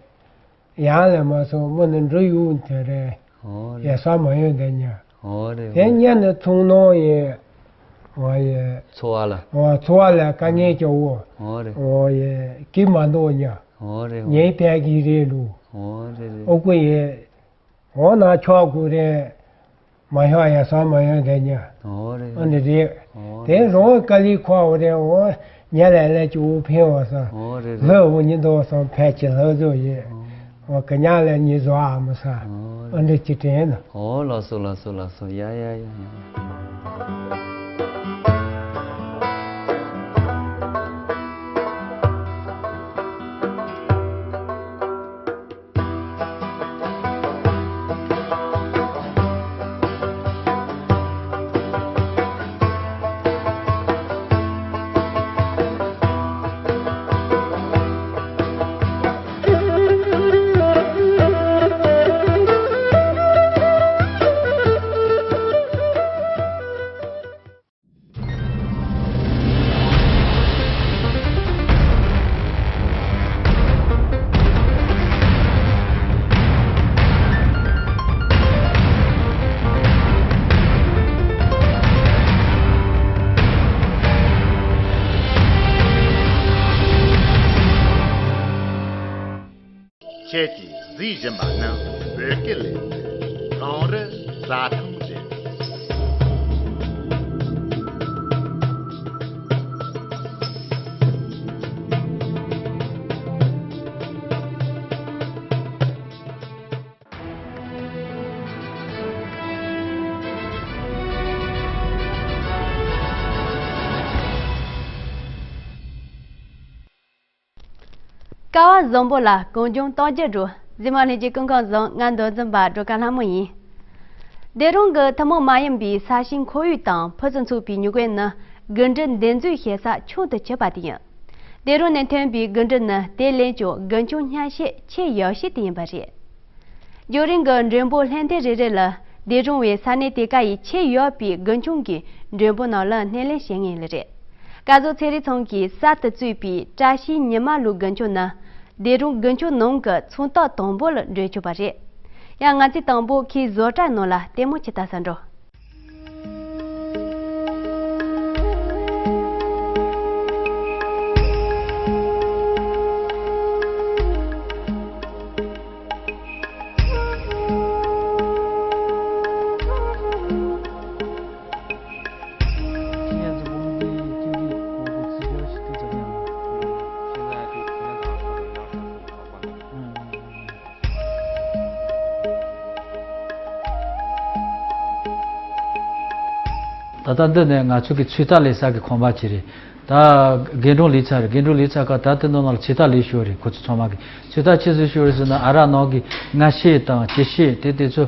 ཡང་ལས་མ་སོང་མི་ནི་འགྲོ་ཡུལ་དེ་རེད། ཨོ་རེད། ཡེ་ས་མ་ཡོང་དེ་ཉ། ཨོ་རེད། དེ་ཉ་ནི་ཚོང་ནང་ཡེ། ཨོ་ཡེ། འཚོ་བ་ལ། ཨོ་འཚོ་བ་ལ་དཀའ་ངལ་སྐྱོ་བོ། ཨོ་རེད། ཨོ་ཡེ་སྐྱིད་མ་འདུག་ཉ། ཨོ་རེད། ངའི་ཕན་གི་རེད་ལུ། ཨོ་རེད་རེད། ཨོ་ཀུ་ཡེ། འོ་ན་ཆོག་དགོས་རེད། མ་ཤོག་ཡ་ས་མ་ཡོང་དེ་ཉ། ཨོ་རེད། ཨ་ནི་རེད། ཨོ་དེ་རེད། རོང་དཀའ་ལས་ཁོ་བ་རེད་འོ། ཉ་ལས་ལས་ཀྱི་འུ་ཕན་བ་ས། ཨོ་རེད་རེད། ལྷ་འུ་ཉི་འདོག་སང་ཕལ་ཆེ་ལྷ་བཟོ་ཡེ། ཨོ། འོ་ཀ་ཉ་ལས་ཉི་བཟོ་ཨ་མ་ས། ཨོ་རེད། ཨ་འདྲ་ཅི་དྲན་ན། ཨོ་ལགས་སོ་ལགས་སོ་ལགས་སོ་ཡ་ཡ་ཡ་ཡ། ཁྱེད་ཀྱིས་གཟིགས་བཞིན་པ་ནི་བོད་སྐད་ལས་རྫོང་རི་རྩྭ་ཐང་རེད། ཀ་བ་བཟང་པོ་ལ་གངས་ལྗོངས་རྟགས་བརྒྱད་འགྲོ། གཟིགས་མོ་ལྷན་རྒྱས་སྐུ་ཁམས་བཟང་། ང་མདོ་འཛིན་པ་སྒྲོལ་དཀར་ལྷ་མོ་ཡིན། སྡེ་རོང་གི་ཐུན་མོང་མ་ཡིན་པའི་ས་ཞིང་ཁོར་ཡུག་དང་ཕུན་སུམ་ཚོགས་པའི་མྱུ་གུ་ནི་དགུན་འབྲུ་འདེབས་འཛུགས་བྱེད་ས་ཆུང་དུ་གྱུར་པ་དེ་ཡིན། སྡེ་རོང་ནས་ཐོན་པའི་དགུན་འབྲུ་ནི་དེ་ལས་ཀྱང་དགུན་ཆུང་བརྙ་ཤེད་ཆེས་ཡག་ཤོས་དེ་ཡིན་པ་རེད། རྒྱང་རིང་གི་མགྲོན་པོ་ལྷན་སྡེ་རེ་རེ་ལ་སྡེ་རོང་བའི་ས་གནས་དེ་ག་ཡི་ཆེས་ཡག་པའི་དགུན་ཆུང་གི་མགྲོན་པོ་རྣམས་ལ་སྣེ་ལེན་བྱེད་ངེས་ལེ་རེད། སྐལ་བཟང་ཚེ་རིང་ཚང་གིས་གསར་དུ་བཙུགས་པའི་བཀྲ་ཤིས་ཉི་མ་ལུའི་དགུན་ཆུང་ནི་སྡེ་རོང་དགུན་ཆུང་ནང་གི་ཚོང་རྟགས་དང་པོ་ལ་འགྲོ་ཆོག་པ་རེད། ཡང་ང་ཚོས་དང་པོ་ཁོའི་བཟོ་གྲྭའི་ནང་ལ་ལྟད་མོ་ཅིག་ལྟ་ས་འགྲོ། ད་ལྟ་འདི་ནས་ང་ཚོ་གི་ཚོད་ལྟ་ལས་ས་གི་ཁང་པ་ཅིག་རེད། ད་རྒན་གྲོང་ལས་ཚར་རེད། རྒན་གྲོང་ལས་ཚར་ཁ་ད་དེ་ནང་ལ་ཚོད་ལྟ་ལས་ཤོར་རེད། ཁོ་ཚོ་ཚང་མ་གི་ཚོད་ལྟ་ཆི་ཟིག་ཤོར་རེད་ཟེར་ན། ཨ་རག་ནང་གི་སྔ་ཤེས་དང་སྤྱི་ཤེས་དེ་དེ་ཚོ་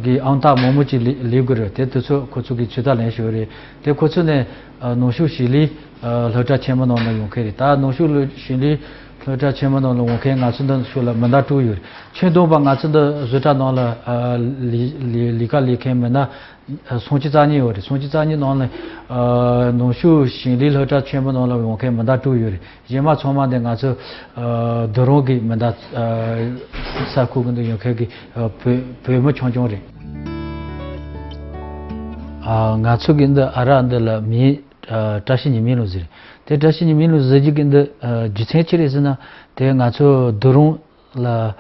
གི་ཨང་རྟགས་མང་མོ་ཅིག་ལས་ལས་དགོས་རེད། དེ་དེ་ཚོ་ཁོ་ཚོ་གི་ཚོད་ལྟ་ལེན་ཤོར་རེད། དེ་ཁོ་ཚོ་ནས་ཨ་ནང་ཆོས་ཞིང་ལས་ཨ་སློབ་གྲྭ་ཆེན་མོ་ནང་ལ་ཡོང་མཁན་རེད། ད་ནང་ཆོས་ལོ་ཞིང་ལས་སློབ་གྲྭ་ཆེན་མོ་ནང་ལ་འོང་མཁན་ང་ཚོ་འདི་ཚོ་ལ་མི་སྣ་དྲུག་ཡོད་རེད། ཁྱོན་བསྡོམས་པ་ང་ཚོ་འདི་བཟོ་གྲྭ་ནང་ལ་ཨ་ལས་ལས་ལས་ཀ་ལས་མཁན་མི་སྣ་ཨ་སུམ་ཅུ་རྩ་གཉིས་ཡོད་རེད། སུམ་ཅུ་རྩ་གཉིས་ནང་ནས་ཨ་ནང་ཆོས་ཞིང་ལས་སློབ་གྲྭ་ཆེན་མོ་ནང་ལ་ཡོང་མཁན་མི་སྣ་དྲུག་ཡོད་རེད། གཞན་མ་ཚང་མ་འདི་ང་ཚོ་ཨ་བསྡུ་རུང་གི་མི་སྣ་ཨ་ས་ཁུལ་གི་འདི་ཡོང་མཁན་གི་ཨ་བོད་བོད་མི་ཆུང་ཆུང་རེད། ཨ་ང་ཚོ་གི་འདི་ཨ་རག་འདི་ལ་མིང་ཨ་བཀྲ་ཤིས་ཉི་མའི་ལུང་ཟེར། དེ་བཀྲ་ཤིས་ཉི་མའི་ལུང་ཟེར་རྒྱུ་གི་འདི་ཨ་རྒྱུ་མཚན་ཅི་རེད་ཟེར་ན། དེ་ང་ཚོ་བསྡུ་རུང་ལ་ཨ་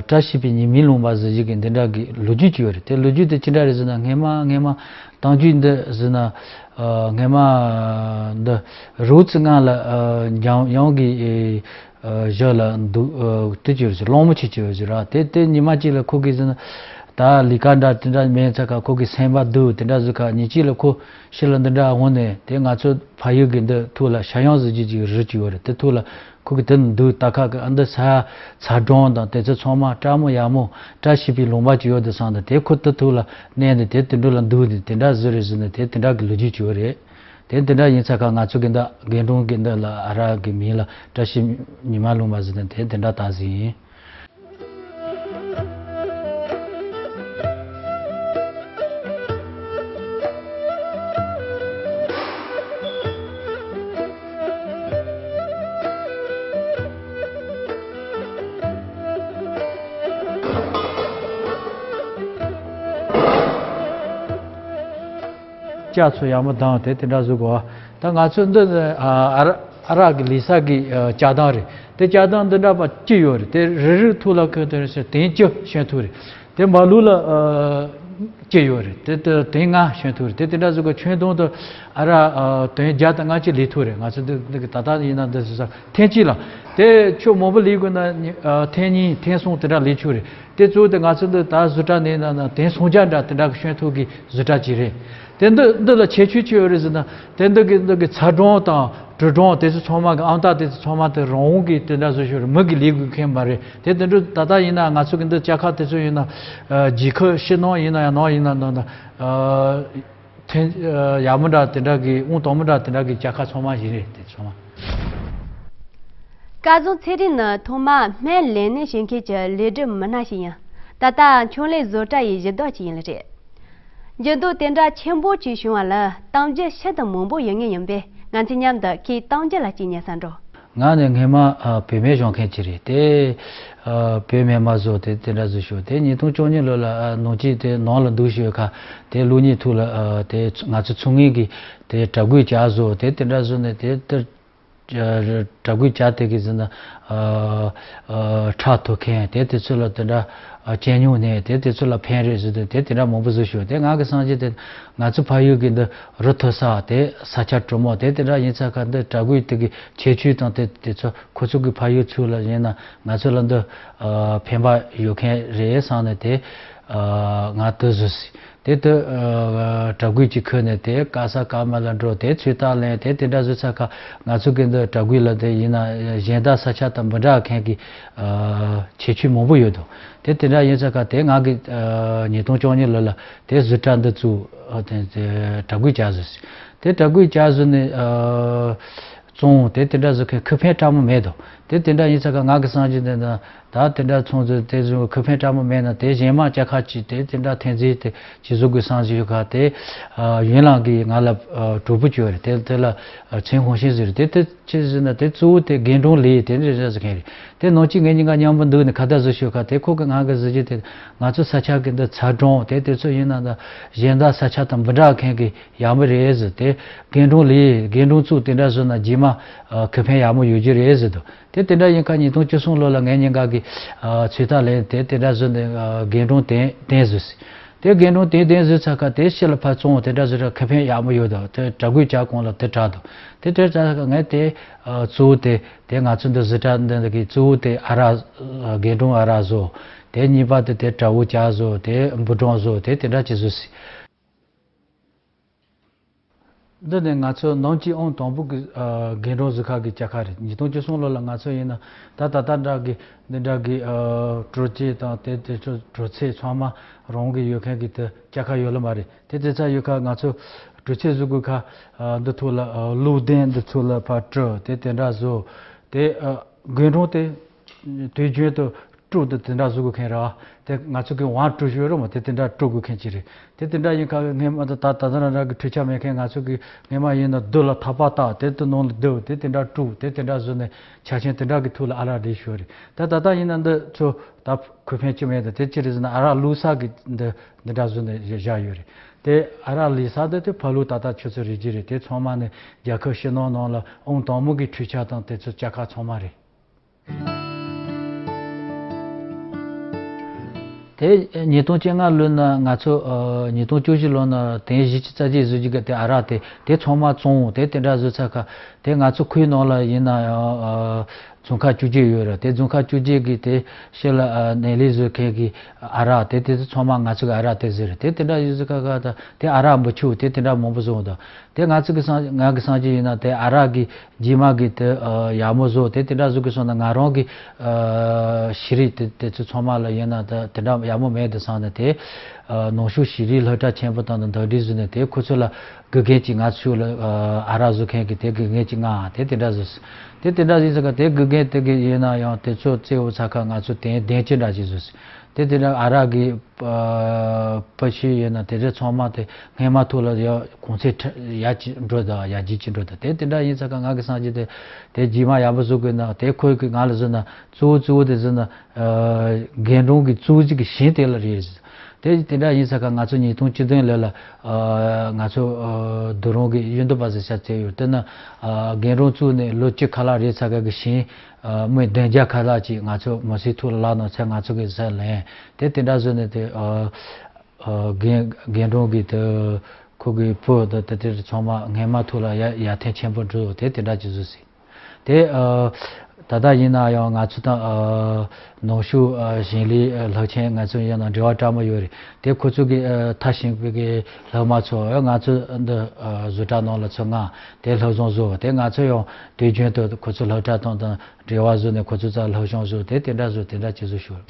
བཀྲ་ཤིས་པའི་ཉི་མའི་ལུང་པ་ཟེར་རྒྱུ་གི་འདི་འདྲ་གི་ལོ་རྒྱུས་ཅིག་ཡོད་རེད། དེ་ལོ་རྒྱུས་དེ་ཅི་འདྲ་རེད་ཟེར་ན། སྔས་མ་སྔས་མ་གཏམ་རྒྱུད་འདི་ཟེར་ན། ཨ་སྔས་མ་འདི་རི་བོ་རྩེ་ལྔ་ལ་ཨ་འཇམ་དབྱངས་ཀྱི་ཨ་ཞབས་ལ་འདུག་ཨ་དེ་ཅིག་ཡོད་ཟེར། གླང་མོ་ཆེ་ཅིག་ཡོད་ཟེར་ར། དེ་དེ་ཉི་མ་གཅིག་ལ་ཁོ་གིས་ཟེར་ན། ད་ལས་ཀ་འདྲ་དེ་འདྲ་མེད་ཚ་ཁ་ཁོ་གི་སེམས་པ་སྡུག་དེ་འདྲ་ཟེར་ཁ་ཉིན་གཅིག་ལ་ཁོ་ཕྱི་ལ་འདི་འདྲ་འོང་ནས། དེ་ང་ཚོ་ཕ་ཡུལ་གི་འདི་ཐུག་ལ་ཤ་ཡང་ཟེར་རྒྱུ་ཅིག་རི་ཅིག་ཡོད་རེད། དེ་ཐུག་ལ་ཁོ་གི་དེ་ནི་འདུག་ད་ཁ་གི་ཨ་འདི་ཚ་ཚ་གྲང་དང་དེ་ཚོ་ཚང་མ་བཀྲ་མོ་ཡག་མོ་བཀྲ་ཤིས་པའི་ལུང་པ་ཅིག་ཡོད་དུ་བསམ་ནས། དེ་ཁོ་དེ་ཐུག་ལ་གནས་ནས་དེ་དེ་འདྲ་ལ་འདུག་ནས་དེ་འདྲ་ཟེར་རེད་ཟེར་ནས། དེ་དེ་འདྲ་གི་ལོ་རྒྱུས་ཅིག་ཡོད་རེད། དེ་དེ་འདྲ་ཡིན་ཚ་ཁ་ང་ཚོ་གི་འདི་རྒན་གྲོང་གི་འདི་ལ་ཨ་རག་གི་མིང་ལ་བཀྲ་ཤིས་ཉི་མ་ལུང་པ་ཟེར་ནས་དེ་དེ་འདྲ་བཏགས་ཟིན་ཡིན། ལྕགས་ཚོ་ཡག་མོ་དང་དེ་དེ་འདྲ་བཟོ་དགོས། ད་ང་ཚོ་འདི་ནི་ཨ་ཨ་རག་ཨ་རག་གི་ལས་ས་གི་ཨ་ལྕགས་དང་རེད། དེ་ལྕགས་དང་འདི་འདྲ་པ་ཅི་ཡོད་རེད། དེ་རི་རི་ཐུག་ལ་ཁོས་དེ་རེད་ཟེར། དེང་ཅི་ཤོན་ཐུག་རེད། དེ་མ་ལུག་ལ་ཨ་ཅི་ཡོད་རེད། དེ་དེ་དེང་ང་ཤོན་ཐུག་རེད། དེ་དེ་འདྲ་བཟོ་དགོས། ཁྱོན་བསྡོམས་དུ་ཨ་རག་ཨ་དོན་བརྒྱ་དང་ལྔ་བཅུ་ལས་ཐུག་རེད། ང་ཚོ་འདི་འདི་གི་ད་ལྟ་ཡིན་ན་འདི་ཟེར་ས་ཐེངས་གཅིག་ལ། དེ་ཁྱོད་མང་པོ་ལས་དགོས་ན་ཨ་ཐེངས་གཉིས་ཐེངས་གསུམ་དེ་འདྲ་ལས་ཆོག་རེད། དེ་གཙོ་བོ་དེ་ང་ཚོ་འདི་ད་བཟོ་གྲྭ་ནས་ན་ན་དེང་སང་རྒྱ་འདྲ་དེ་འདྲ་གི་ཤོན་ཐུག་གི་བཟོ་གྲྭ་ཅིག་རེད། དེ་འདི་འདི་ལ་ཁྱད་ཆོས་ཅི་ཡོད་རེད་ཟེར་ན། དེ་འདི་གི་འདི་གི་ཚ་གྲང་དང་དྲོད་གྲང་དེ་ཚོ་ཚང་མ་གི་ཨང་རྟགས་དེ་ཚོ་ཚང་མ་དེ་རང་དབང་གི་དེ་འདྲ་བཟོ་ཤོག་རེད། མི་གི་ལས་དགོས་མཁན་མ་རེད། དེ་དེ་འདྲ་ད་ལྟ་ཡིན་ན་ང་ཚོ་གི་འདི་ལྕགས་ཁ་དེ་ཚོ་ཡིན་ན་ཨ་རྒྱལ་ཁབ་ཕྱི་ནང་ཡིན་ན་ཡང་ནང་ཡིན་ན་ནང་ན་ཨ། ཐེངས་ཡག་མོ་འདྲ་དེ་འདྲ་གི་དབང་དང་མོ་འདྲ་དེ་འདྲ་གི་ལྕགས་ཁ་ཚང་མ་ཞིག་རེད། དེ་ཚང་མ། སྐལ་བཟང་ཚེ་རིང་ནི་ཐོག་མར་སྨན་ལས་སྣོན་བྱེད་མཁན་གྱི་ལས་སྒྲུབ་མི་སྣ་ཞིག་ཡིན། ད་ལྟ་ཆུང་ལས་བཟོ་གྲྭ་ཡི་གཞི་བདག་ཅིག་ཡིན་ལ་རེད། འགྱུར་ལྡོག་དེ་འདྲ་ཆེན་པོ་ཅིག་བྱུང་བ་ལ་གཏམ་རྒྱུད་ཤིན་ཏུ་མང་པོ་ཡོད་ངེས་ཡིན་པས། ང་ཚོས་མཉམ་དུ་ཁོའི་གཏམ་རྒྱུད་ལ་གཅིག་ཉན་ས་འགྲོ། ང་ནི་སྔས་མ་ཨ་བོད་སྨན་བཞོ་མཁན་ཅིག་རེད་དེ། ཨ་བོད་སྨན་མ་བཟོ་དེ་དེ་འདྲ་བཟོ་ཞོར་དེ་ཉིས་སྟོང་བཅུ་གཉིས་ལོ་ལ་ཨ་ནང་ཆེན་དེ་ནང་ལ་འདུག་ཞོར་ཁ་དེ་ལོ་གཉིས་ཐུག་ལ་ཨ་དེ་ང་ཚོ་ཚོང་ངེས་ཀྱི་དེ་དྲ་གུས་ཇ་བཟོ་དེ་དེ་འདྲ་བཟོ་ནས་དེ་དེ་དྲ་གུས་ཇ་དེ་གི་ཟིན་ན་ཨ་ཨ་ཁྲག་ཐོག་མཁན་དེ་དེ་ཚོ་ལ་དེ་འདྲ་ཨ་གཅེས་ཉུང་ནས་དེ་དེ་ཚོ་ལ་ཕན་རེད་ཟེར་དུས་དེ་དེ་འདྲ་མང་པོ་བཟོ་ཞོར་དེ་ང་གི་སངས་རྒྱས་དེ་ང་ཚོ་ཕ་ཡུལ་གི་འདི་རི་མཐོ་ས་དེ་ས་ཆ་དྲོ་མོ་དེ་དེ་འདྲ་ཡིན་ས་ཁ་འདི་དྲ་གུས་དེ་གི་ཁྱད་ཆོས་དང་དེ་དེ་ཚོ་ཁོ་ཚོ་གི་ཕ་ཡུལ་ཚུལ་ལ་ཡིན་ན་ང་ཚོ་ལ་འདི་ཨ་ཕན་པ་ཡོད་མཁན་རེད་བསམ་ནས་དེ་ཨ་ང་དེ་བཟོས་སྲིད། དེ་དུ་ཨ་དྲ་གུས་ཀྱི་ཁུལ་ནས་དེ་ག་ས་ག་མ་ལ་འགྲོ་དེ་ཚོད་ལྟ་ལེན་དེ་དེ་འདྲ་བཟོས་ཚ་ཁ་ང་ཚོ་གི་འདི་དྲ་གུས་ལ་དེ་ཡིན་ན་གཞན་དག་ས་ཆ་དང་མི་འདྲ་མཁན་གྱི་ཨ་ཁྱད་ཆོས་མང་པོ་ཡོད་དོ། དེ་དེ་འདྲ་ཡིན་ཚ་ཁ་དེ་ང་གི་ཨ་ཉིས་སྟོང་བཅོ་གཉིས་ལོ་ལ་དེ་བཟོ་གྲྭ་འདི་བཙུགས་ཨ་དེ་དེ་དྲ་གུས་བྱ་བཟོས་སྲིད། དེ་དྲ་གུས་བྱ་བཟོས་ནས་ཨ། བཙོང་དེ་དེ་འདྲ་བཟོ་མཁན་ཁེ་ཕན་འདྲ་མོ་མེད་དོ། དེ་དེ་འདྲ་ཡིན་ས་ཁ་ང་གི་སངས་རྒྱས་འདི་ན་ད་དེ་འདྲ་ཚོང་ཚོས་དེ་བཟོ་ཁེ་ཕན་འདྲ་མོ་མེད་ན་དེ་གཞན་མ་ཅ་ཁ་ཅིག་དེ་དེ་འདྲ་འཐེན་རྩིས་དེ་ཅི་བཟོ་དགོས་བསམ་ཞིག་ཡོད་ཁ་དེ་ཨ་ཡོན་ལག་གི་ང་ལ་ཨ་གྲོགས་པོ་ཅིག་ཡོད་རེད། དེ་དེ་ལ་ཨ་ཚེ་ཧོང་ཤིན་ཟེར་དེ་དེ་ཅི་ཟེར་ན་དེ་གཙོ་བོ་དེ་རྒན་གྲོང་ལས་དེ་འདྲ་རེད་ཟེར་མཁན་རེད། དེ་ནང་གཅིག་ངེད་གཉིས་ཀ་མཉམ་པོ་འདུག་ནས་ཁ་བརྡ་བཟོ་ཞོར་ཁ་དེ་ཁོ་གི་ང་གི་གཟི་བརྗིད་དེ་ང་ཚོ་ས་ཆ་གི་འདི་ཚ་གྲང་དེ་དེ་ཚོ་ཡིན་ན་ད་གཞན་དག་ས་ཆ་དང་མི་འདྲ་མཁན་གི་ཡག་མོ་རེད་ཟེར། དེ་རྒན་གྲོང་ལས་རྒན་གྲོང་བཙུགས་དེ་འདྲ་བཟོས་ན་རྗེས་མ་ཨ་ཁེ་ཕན་ཡག་མོ་ཡོད་རྒྱུ་རེད་ཟེར་འདུག། དེ་དེ་འདྲ་ཡིན་ཁ་ཉིས་སྟོང་བཅུ་གསུམ་ལོ་ལ་ངས་ཉིན་འགའ་གི་ཨ་ཚོད་ལྟ་ལེན་དེ་དེ་འདྲ་བཟོས་ནས་ཨ་རྒན་གྲོང་དེ་དེ་བཟོས་ཟེར། དེ་རྒན་གྲོང་དེ་དེ་བཟོས་ཚར་ཁ་དེ་ཕྱི་ལ་ཕར་བཙོང་དེ་འདྲ་བཟོས་ར་ཁེ་ཕན་ཡག་མོ་ཡོད་འདུག། དེ་དྲ་གུས་ཇ་གོང་ལ་དེ་དྲག་འདུག། དེ་དེ་དྲག་ཁ་ངས་དེ་ཨ་གཙོ་བོ་དེ་དེ་ང་ཚོ་འདི་བཟོ་གྲྭ་འདི་གི་གཙོ་བོ་དེ་ཨ་རག་ཨ་རྒན་གྲོང་ཨ་རག་བཟོ། དེ་གཉིས་པ་དེ་དེ་དྲ་བོ་ཇ་བཟོ། དེ་འབུ་གྲང་བཟོ། དེ་དེ་འདྲ་ཅིག་བཟོས་ཟེར། འདི་ནི་ང་ཚོ་ནང་གི་ཨང་དང་པོ་གི་ཨ་རྒན་གྲོང་ཟིག་ཁ་གི་ཅ་ཁ་རེད། ཉིས་སྟོང་བཅུ་གསུམ་ལོ་ལ་ང་ཚོ་ཡིན་ན་ད་ད་ལྟ་འདྲ་གི་འདི་འདྲ་གི་ཨ་དྲོད་སྐྱེད་དང་དེ་དེ་ཚོ་དྲོད་ཚད་ཚང་མ་རང་གི་ཡོད་མཁན་གི་དེ་ཅ་ཁ་ཡོད་ལ་མ་རེད། དེ་དེ་ཚ་ཡོད་ཁ་ང་ཚོ་དྲོད་ཚད་བཟོ་དགོས་ཁ་ཨ་འདི་ཐོག་ལ་ཨ་ལུགས་ལྡན་འདི་ཚོ་ལ་ཕར་དྲོད་དེ་དེ་འདྲ་བཟོ། དེ་ཨ་རྒན་གྲོང་དེ་དུས་རྒྱུན་དུ་དཀྲུག་དེ་དེ་འདྲ་བཟོ་དགོས་མཁན་རེད་བ། དེ་ང་ཚོ་གི་ཝང་དཀྲུག་ཞུ་རོགས་མ་དེ་དེ་འདྲ་དཀྲུག་དགོས་མཁན་ཅིག་རེད། དེ་དེ་འདྲ་ཡིན་ཁ་སྔས་མ་ད་ད་ད་ན་ར་གི་འཕྲུལ་ཆ་མེད་མཁན་ང་ཚོ་གི་སྔས་མ་ཡིན་ན་རྡོ་ལ་ཐག་པ་བཏགས་དེ་དེ་ནང་ལ་རྡོ་དེ་དེ་འདྲ་དཀྲུག་དེ་དེ་འདྲ་བཟོ་ནས་ཆ་ཆེན་དེ་འདྲ་གི་ཐུག་ལ་ཨ་རག་རེད་ཞུ་རེད། ད་ད་ལྟ་ཡིན་ན་འདི་ཚོ་ད་ཁོས་ཕན་ཅི་མེད། ད་དེ་ཅི་རེད་ཟེར་ན་ཨ་རག་བླུགས་ས་གི་འདི་འདི་འདྲ་བཟོ་ནས་བཞག་ཡོད་རེད། དེ་ཨ་རག་ལུགས་ས་དེ་དེ་ཕ་ལུགས་ད་ལྟ་ཁྱོད་ཚོ་རེད་ཀྱི་རེད། དེ་ཚང་མ་ནི་རྒྱལ་ཁབ་ཕྱི་ནང་ནང་ལ་ཨང་དང་མོ་གི་འཕྲུལ་ཆ་དང་དེ་ཚོ་ཅ་ཁ་ཚང་མ་རེད། དེ་ཉིས་སྟོང་བཅོ་ལྔ་ལོ་ན་ང་ཚོ་ཨ་ཉིས་སྟོང་བཅུ་བཞི་ལོ་ན་དེང་བཞི་བཅུ་རྩ་གཅིག་བཟོ་རྒྱུ་ག་དེ་ཨ་རག་དེ་དེ་ཚང་མ་བཙོང་དེ་དེ་འདྲ་བཟོ་ཚར་ཁ་དེ་ང་ཚོ་ཁུལ་ནང་ལ་ཡིན་ན་ཡང་ཨ་རྫོང་ཁག་བཅུ་བརྒྱད་ཡོད་རེད། དེ་རྫོང་ཁག་བཅུ་བརྒྱད་གི་དེ་ཕྱི་ལ་ཨ་ནས་ལས་བཟོ་མཁན་གི་ཨ་རག་དེ་དེ་ཚོ་ཚང་མ་ང་ཚོ་གི་ཨ་རག་དེ་བཟོས་རེད། དེ་དེ་འདྲ་ཡོད་ཚོ་ཁ་ཁ་དང་དེ་ཨ་རག་འབུ་ཆུ་དེ་དེ་འདྲ་མང་པོ་བཟོ་འོང་དང་དེ་ང་ཚོ་གི་སང་ང་གི་སང་རྒྱུ་ཡིན་ན་དེ་ཨ་རག་གི་རྗེས་མ་གི་དེ་ཨ་ཡག་མོ་བཟོ་དེ་དེ་འདྲ་བཟོ་དགོས་སོང་ན་ང་རང་གི་ཨ་ཤེས་རིག་དེ་དེ་ཚོ་ཚང་མ་ལ་ཡིན་ན་དེ་དེ་འདྲ་ཡག་མོ་མེད་དེ་སང་ནས་དེ་ཨ་ནང་ཆོས་ཤེས་རིག་སློབ་གྲྭ་ཆེན་པོ་དང་དང་འདི་འདྲ་བཟོས་ནས་དེ་ཁོ་ཚོ་ལ་དགེ་རྒན་གྱིས་ང་ཚོ་ལ་ཨ་ཨ་རག་བཟོ་མཁན་གྱི་དེ་དགེ་རྒན་གྱིས་ང་དེ་དེ་འདྲ་བཟོས། དེ་དེ་འདྲ་བཟོས་ས་ག་དེ་དགེ་རྒན་དེ་གི་ཡིན་ན་ཡང་དེ་ཚོ་རྩེ་བོ་ཚ་ཁ་ང་ཚོ་དེ་དན་ཅི་འདྲ་ཅིག་བཟོས། དེ་དེ་འདྲ་ཨ་རག་གི་ཨ་པ་ཤི་ཡོད་ན་དེ་རེ་ཚང་མ་དེ་སྔས་མ་ཐུག་ལ་ཡ་གོང་ཚད་ཁྲ་ཡ་ཅིག་འགྲོ་དང་ཡ་ཇི་ཅིག་འགྲོ་དང་དེ་དེ་འདྲ་ཡིན་ས་ག་ང་གི་སང་རྒྱུ་དེ་དེ་རྗེས་མ་ཡག་པོ་བཟོ་དགོས་ན་དེ་ཁོས་གི་ང་ལ་བཟོས་ན་གཙོ་བོ་གཙོ་བོ་དེ་བཟོས་ན་ཨ་རྒན་གྲོང་གི་གཙོ་བོ་གཅིག་གི་ཞིང་དེ་ལ་རེད། དེ་དེ་འདྲ་ཡིན་ས་ག་ང་ཚོ་ཉིས་སྟོང་བཅུ་བདུན་ལོ་ལ་ཨ་ང་ཚོ་ཨ་དུ་རོང་གི་གཡུ་མདོ་པ་ཟེར་ས་བཙལ་ཡོད། དེ་ན་ཨ་རྒན་གྲོང་བཙུགས་ནས་ལོ་བཅུ་ཁ་ལག་རེད་ས་ག་གི་ཞིང་ཨ་མི་བདུན་བརྒྱ་ཁ་ལག་ཅིག་ང་ཚོ་མི་སེར་ཐུག་ལ་ལག་ནང་ཚད་ང་ཚོ་གི་ཟ་ལེན་དེ་དེ་འདྲ་བཟོས་ནས་དེ་ཨ་ཨ་རྒན་རྒན་གྲོང་གི་དེ་ཁོ་གི་བུ་དེ་དེ་དེ་ཚང་མ་སྔས་མ་ཐུག་ལ་ཡ་ཡར་ཐོན་ཆེན་པོ་འགྲོ་དེ་དེ་འདྲ་ཅིག་བཟོས་ཟིན། དེ་ཨ་ད་ལྟ་ཡིན་ན་ཡང་ང་ཚོ་དང་ཨ་ནང་ཆོས་ཨ་ཞིང་ལས་ཨ་སློབ་ཆེན་ང་ཚོ་ཡིན་ན་འབྲེལ་བ་དྲག་མོ་ཡོད་རེད། དེ་ཁོ་ཚོ་གི་ཨ་མཐར་ཕྱིན་པའི་གི་སློབ་མ་ཚོ་ཨ་ང་ཚོ་འདི་ཨ་བཟོ་གྲྭ་ནང་ལ་ཚུར་མངགས་དེ་སློབ་སྦྱོང་བཟོ། དེ་ང་ཚོ་ཡང་དུས་རྒྱུན་དུ་ཁོ་ཚོ་སློབ་གྲྭ་དང་དང་འབྲེལ་བ་བཟོས་ནས་ཁོ་ཚོ་རྩ་སློབ་སྦྱོང་བཟོ་དེ་དེ་འདྲ་བཟོ་དེ་འདྲ་བྱེད་བཟོ་ཞུ།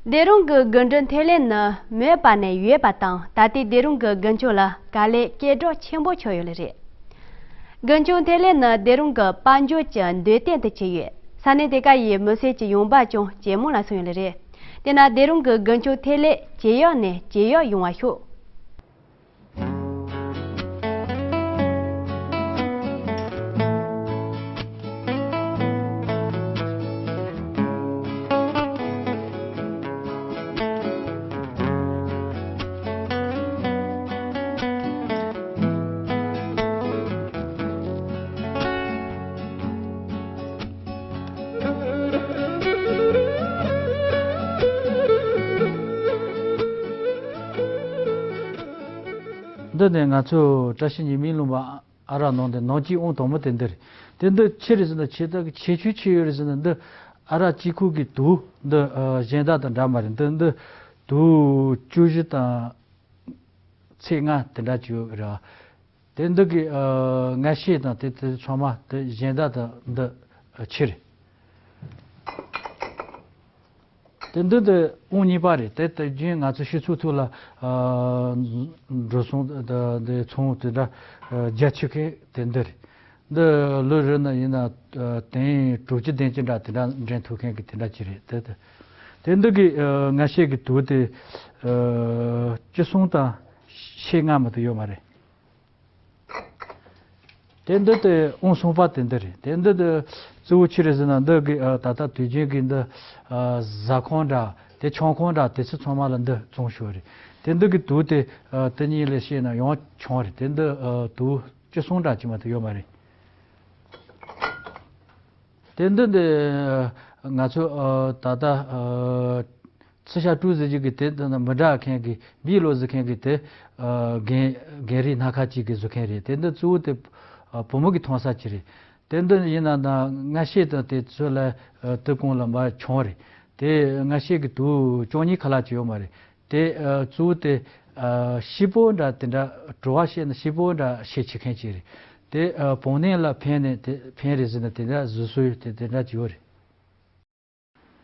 སྡེ་རོང་གི་དགུན་འབྲུ་འཐེན་ལེན་ནི་མོས་པ་ནས་ཡོད་པ་དང་ད་ལྟའི་སྡེ་རོང་གི་དགུན་ཆོས་ལ་དཀའ་ལས་སྐྱེལ་གྲོགས་ཆེན་པོ་ཆགས་ཡོད་ལེ་རེད། དགུན་ཆོས་འཐེན་ལེན་ནི་སྡེ་རོང་གི་དཔལ་འབྱོར་གྱི་མདོ་དོན་དུ་གྱུར་ཡོད། ས་གནས་དེ་ག་ཡི་མི་སེར་གྱི་ཡོང་འབབ་ཀྱང་ཇེ་མང་ལ་སོང་ཡོད་ལེ་རེད། དེས་ན་སྡེ་རོང་གི་དགུན་ཆོས་འཐེན་ལེན་ཇེ་ཡག་ནས་ཇེ་ཡག་ཡོང་བ་ཤོག་འདི་ནས་ང་ཚོ་བཀྲ་ཤིས་ཉི་མའི་ལུང་པ་ཨ་རག་ནང་དུ་ནང་གཅིག་ཨང་དང་པོ་དེ་འདི་རེད། དེ་འདི་ཆི་རེད་ཟེར་ན་ཆེ་ད་གི་ཆེ་ཆུང་ཆི་ཡོད་རེད་ཟེར་ན་འདི་ཨ་རག་གཅིག་ཁུག་གི་དུག་འདི་ཨ་གཞན་དག་དང་འདྲ་མ་རེད། འདི་འདི་དུག་བཅུ་བཞི་དང་ཚེག་ལྔ་དེ་འདྲ་ཅིག་ཡོད་རེད། དེ་འདི་གི་ཨ་ང་ཤེས་དང་དེ་དེ་ཚང་མ་དེ་གཞན་དག་དང་འདི་ཨ་ཆི་རེད། དེ་འདི་དེ་ཨང་གཉིས་པ་རེད། དེ་དེ་རྒྱུན་ང་ཚོ་ཕྱི་ཚུལ་ཐུག་ལ་ཨ་འགྲོ་སོང་དེ་དེ་ཚོང་དེ་འདྲ་ཨ་རྒྱ་ཆེ་མཁན་དེ་འདི་རེད། འདི་ལོ་རེ་ན་ཡིན་ན་ཨ་དེང་དྲུག་ཅུ་བདུན་ཅུ་འདྲ་དེ་འདྲ་འདྲེན་ཐུབ་མཁན་གི་དེ་འདྲ་ཅིག་རེད། དེ་དེ་དེ་འདི་གི་ཨ་ང་ཤེས་གི་དུག་དེ་ཨ་བཅུ་གསུམ་དང་ཕྱེད་ལྔ་མ་གཏོགས་ཡོད་མ་རེད། དེ་འདི་དེ་ཨང་གསུམ་པ་དེ་འདི་རེད། དེ་འདི་དེ་གཙོ་བོ་ཆི་རེད་ཟེར་ན་འདི་གི་ཨ་ད་ལྟ་དུས་རྒྱུན་གི་འདི་ཨ་ཟ་ཁང་འདྲ་དེ་ཆང་ཁང་འདྲ་དེ་ཚོ་ཚང་མ་ལ་འདི་བཙོང་ཤོག་རེད། དེ་འདི་གི་དུག་དེ་ཨ་དེ་གཉིས་ལས་བཤད་ན་ཡང་ཆང་རེད། དེ་འདི་ཨ་དུག་བཅུ་གསུམ་འདྲ་ཅིག་མ་གཏོགས་ཡོད་མ་རེད། དེ་འདི་འདི་ང་ཚོ་ཨ་ད་ལྟ་ཨ་ཚི་ཤ་ཀྲུའུ་ཟེར་རྒྱུ་གི་དེ་འདི་ནི་མི་འདྲ་མཁན་གི་བི་ལོ་ཟེར་མཁན་གི་དེ་ཨ་རྒན་རྒན་རིགས་སྣ་ཁ་ཅིག་གི་བཟོ་མཁན་རེད། དེ་འདི་གཙོ་བོ་དེ་ཨ་བུ་མོ་གི་མཐོང་ས་ཅིག་རེད། དེ་འདི་ཡིན་ན་ན་ང་ཤེས་དང་དེ་ཚོ་ལ་ཨ་དེ་གོང་ལ་མ་བྱུང་རེད། དེ་ང་ཤེས་གི་དུག་བཅུ་གཉིས་ཁ་ལག་ཅིག་ཡོད་མ་རེད། དེ་ཨ་གཙོ་བོ་དེ་ ཨ། སྐྱིད་པོ་འདྲ་དེ་འདྲ་དྲི་བ་བཤད་ན་སྐྱིད་པོ་འདྲ་བཤད་ཆོག་མཁན་ཅིག་རེད། དེ་ཨ་བང་གནས་ལ་ཕན་ནས་དེ་ཕན་རེད་ཟེར་ན་དེ་འདྲ་བཟོ་སྲོལ་དེ་དེ་འདྲ་ཅིག་ཡོད་རེད།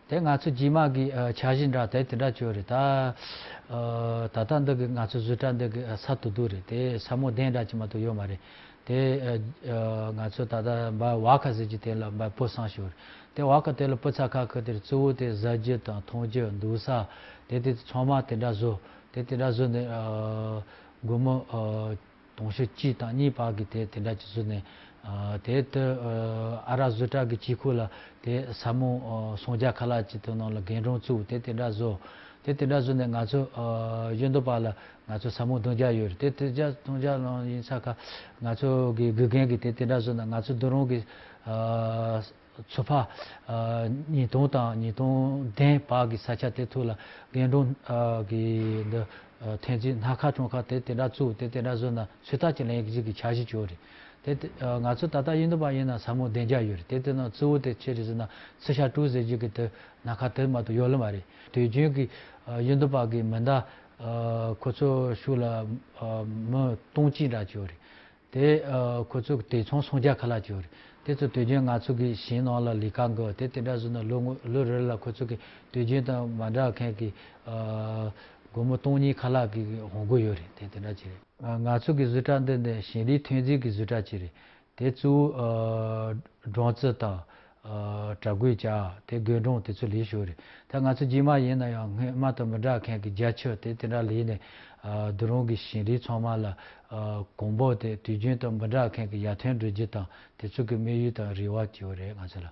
དེ་ང་ཚོ་རྗེས་མ་གི་ཨ་འཆར་གཞི་འདྲ་དེ་དེ་འདྲ་ཅིག་ཡོད་རེད། ད་ཨ་ད་ལྟ་འདི་གི་ང་ཚོ་བཟོ་གྲྭ་འདི་གི་ཨ་ས་དོད་དོད་རེད། དེ་ས་མོ་གདན་འདྲ་ཅིག་མ་གཏོགས་ཡོད་མ་རེད། དེ་ཨ་ང་ཚོ་ད་ལྟ་འབའ་བ་ཁ་ཟེར་གྱི་དེ་ལ་འབའ་སྤོ་བསམ་ཞིག་ཡོད་རེད། དེ་བ་ཁ་དེ་ལ་སྤོ་ཚར་ཁ་ཁ་དེར་གཙོ་བོ་དེ་བཟའ་རྒྱུ་དང་འཐུང་རྒྱུ་འདུག་ས་དེ་དེ་ཚང་མ་དེ་འདྲ་བཟོ། དེ་དེ་འདྲ་བཟོ་ནས་ཨ་སྒོར་མོ་ཨ་དུང་ཕྱུར་གཅིག་དང་གཉིས་བར་གྱི་དེ་དེ་འདྲ་ཅིག་བཟོས་ནས། ཨ་དེ་ལྟར་ཨ་ཨ་རག་བཟོ་གྲྭ་གི་དཀྱིལ་ཁུལ་ལ་དེ་ས་མོ་ཨ་སུམ་བརྒྱ་ཁ་ལག་ཅིག་དེ་ནང་ལ་རྒན་གྲོང་བཙུགས། དེ་དེ་འདྲ་བཟོ། དེ་དེ་འདྲ་བཟོས་ནས་ང་ཚོ་ཨ་གཡུ་མདོག་པ་ལ་ང་ཚོ་ས་མོ་བདུན་བརྒྱ་ཡོད་རེད། དེ་དེ་བརྒྱ་བདུན་བརྒྱ་ནང་ཡིན་ས་ཁ་ང་ཚོ་གི་དགེ་རྒན་གྱིས་དེ་དེ་འདྲ་བཟོས་ན་ང་ཚོ་འདི་རང་གི་ཨ་ཚོ་ཕ་ཨ་ཉིས་སྟོང་དང་ཉིས་སྟོང་བདུན་བར་གྱི་ས་ཆ་དེ་ཐུག་ལ་རྒན་གྲོང་ཨ་གི་འདི་ཨ་ཐོན་རྫས་སྣ་ཁ་གྲོང་ཁྱེར་དེ་དེ་འདྲ་བཙུགས། དེ་དེ་འདྲ་བཟོས་ན་ཚོད་ལྟ་ཅིག་ལེན་གྱི་གི་འཆར་གཞི་ཅིག་ཡོད་རེད། དེ་དེ་ཨ་ང་ཚོ་ད་ལྟ་གཡུ་མདོག་པ་ཡིན་ན་ས་མོ་བདུན་བརྒྱ་ཡོད་རེད། དེ་དེ་ནང་གཙོ་བོ་དེ་ཆི་རེད་ཟེར་ན་ཚི་ཤ་ཀྲུའུ་ཟེར་རྒྱུ་གི་དེ་སྣ་ཁ་དེ་མ་གཏོགས་ཡོད་ལེ་མ་རེད། དུས་རྒྱུན་གྱི་ཨ་གཡུ་མདོག་པ་གི་མི་འདྲ་ཨ་ཁོ་ཚོ་ཤུགས་ལ་ཨ་མི་སྟོང་གཅིག་འདྲ་ཅིག་ཡོད་རེད། དེ་ཨ་ཁོ་ཚོ་གི་དེ་ཚང་སུམ་བརྒྱ་ཁ་ལག་ཅིག་ཡོད་རེད། དེ་ཚོ་དུས་རྒྱུན་ང་ཚོ་གི་ཞིང་ནང་ལ་ལས་ཀ་འགོ་དེ་དེ་འདྲ་བཟོས་ན་ལོ་ངོ་ལོ་རེ་ལ་ཁོ་ཚོ་གི་དུས་རྒྱུན་དང་མ་འདྲ་མཁན་གི་ཨ་སྒོར་མོ་སྟོང་གཉིས་ཁ་ལག་གི་ཧོང་གོ་ཡོད་རེད། དེ་དེ་འདྲ་ཅིག་རེད། ཨ་ང་ཚོ་གི་བཟོ་གྲྭ་འདི་ནི་ཞིང་ལས་ཐོན་རྫས་ཀྱི་བཟོ་གྲྭ་ཅིག་རེད། དེ་གཙོ་བོ་ཨ་སྦྲང་རྩི་དང་ཨ་བྲག་བརྐོས་ཇ། དེ་རྒོད་འགྲོ་དེ་ཚོ་ལས་ཞོར་རེད། ད་ང་ཚོ་རྗེས་མ་ཡིན་ན་ཡང་སྔོན་མ་དང་མི་འདྲ་མཁན་གྱི་རྒྱ་ཆུ་དེ་དེ་འདྲ་ལས་ནས་ཨ་དུ་རུང་གི་ཞིང་ལས་ཚང་མ་ལ་ཨ་གོང་འབོར་དེ་དུས་རྒྱུན་དང་མི་འདྲ་མཁན་གྱི་ཡར་ཐོན་འགྲོ་རྒྱུ་དང་དེ་ཚོ་གི་དམིགས་ཡུལ་དང་རེ་བ་བཅོལ་རེད་ང་ཚོ་ལ།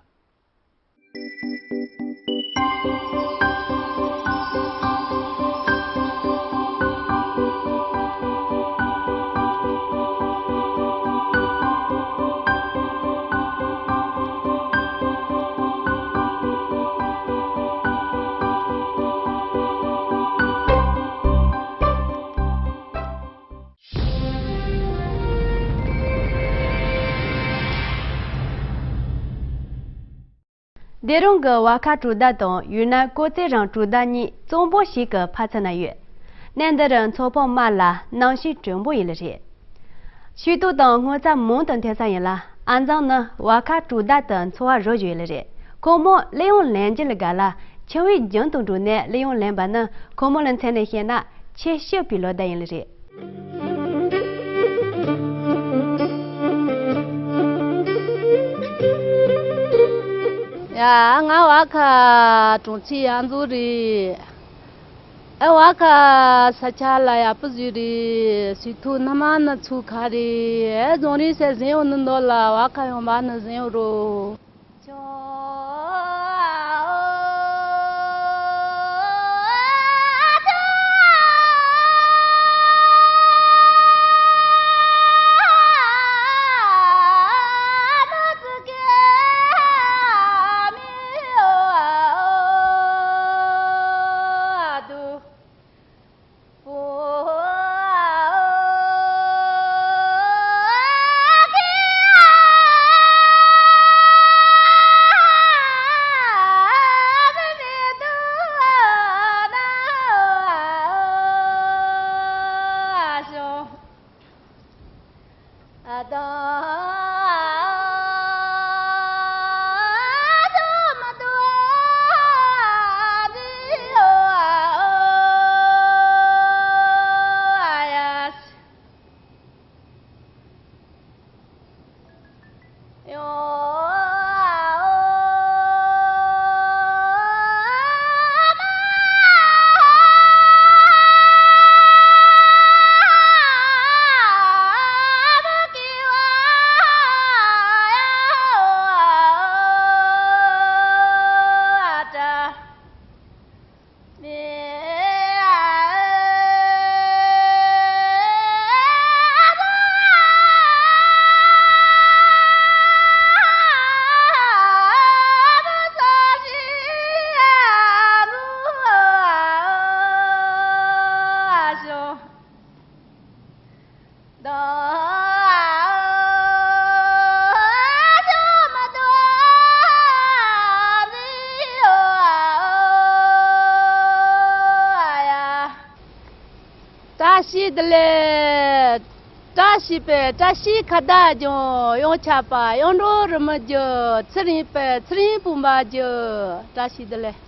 སྡེ་རོང་གི་བ་ཁ་གྲོ་རྡལ་དང་ཡུན་ནན་ཀོ་ཙེ་རང་གྲོ་རྡལ་གཉིས་གཙང་པོ་ཞིག་གི་ཕ་ཚ་ན་ཡོད། གནས་འདིར་མཚོ་ཕང་དམར་ལ་གནམ་གཤིས་དྲོན་པོ་ཡོད་ལེ་རེད། ཆུ་ཏོག་དང་སྔོ་ཚལ་མང་དུ་འཐེན་ས་ཡིན་ལ་ཨ་མཚན་ནི་བ་ཁ་གྲོ་རྡལ་དུ་འཚོ་བ་རོལ་བཞིན་ཡོད་ལེ་རེད། ཁོ་མོ་གླུ་དབྱངས་ལེན་རྒྱུ་ལ་དགའ་ལ་ཆུ་བོའི་རྒྱུན་དུ་འགྲོ་ནས་གླུ་དབྱངས་ལེན་པ་ནི་ཁོ་མོ་ལ་མཚོན་ནས་བཤད་ན་ཆེས་སྐྱིད་པའི་ལོ་ཟླ་ཡིན་ལེ་རེད། ཡ། ང་བ་ཁ་གྲོང་ཚོའི་ཡང་འཛུགས་རེད། ཨེ་བ་ཁ་ས་ཆ་ལ་ཡག་པོ་ཟིག་རེད། སི་ཐུ་ནི་མ་ནི་ཚུ་ཁ་རེད། ཨེ་རྫོང་རིང་སེ་ཟིན་འོ་ནི་འདོ་ལ་བ་ཁ་ཡོང་བ་ནི་ཟིན་འོ་རོ། བཀྲ་ཤིས་བདེ་ལེགས། བཀྲ་ཤིས་པའི་བཀྲ་ཤིས་ཁ་བརྡ་ལྗོངས། གཡང་ཆགས་པ་གཡང་འགྲོ་རི་མོ་བརྗོད། ཚེ་རིང་པའི་ཚེ་རིང་བུམ་པ་བརྗོད། བཀྲ་ཤིས་བདེ་ལེགས།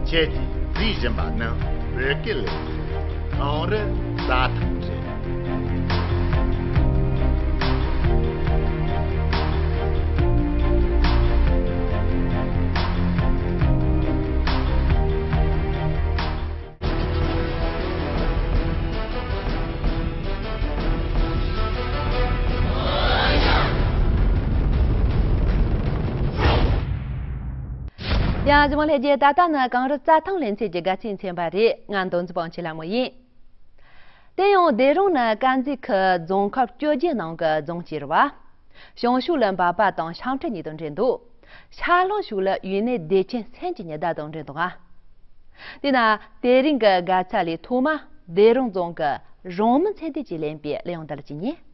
ཁྱེད་ཀྱིས་གཟིགས་བཞིན་པ་ནི་བོད་སྐད་ལས་ཁང་གངས་རི་རྩྭ་ཐང་རེད། ཡང་གཞུང་ལྷན་རྒྱས། ད་ལྟ་ནི་གངས་རི་རྩྭ་ཐང་ལེ་ཚན་གྱི་དགའ་ཚལ་མཚན་པ་རེད། ང་མདོ་འཛིན་པང་ཆེ་ལྷ་མོ་ཡིན། དེ་ཡང་སྡེ་རོང་ནི་དཀར་མཛེས་ཁུལ་རྫོང་ཁག་བཅོ་བརྒྱད་ནང་གི་རྫོང་གཅིག་རེད་བ། བྱང་ཕྱོགས་ལ་འབབ་པ་དང་ཤང་ཁྲི་གཉིས་དང་འབྲེལ་འདུག་ཤར་ལྷོ་ཕྱོགས་ལ་ཡུན་ནན་བདེ་ཆེན་མཚན་གྱི་ཉི་ཟླ་དང་འབྲེལ་འདུག་ཨ། དེས་ན་དེ་རིང་གི་དགའ་ཚལ་ལས་ཐོག་མ་སྡེ་རོང་རྫོང་གི་རོང་མི་ཚེ་བདེ་གྱིས་ལེན་པའི་གླུ་དབྱངས་འདི་ལ་གཅིག་ཉན།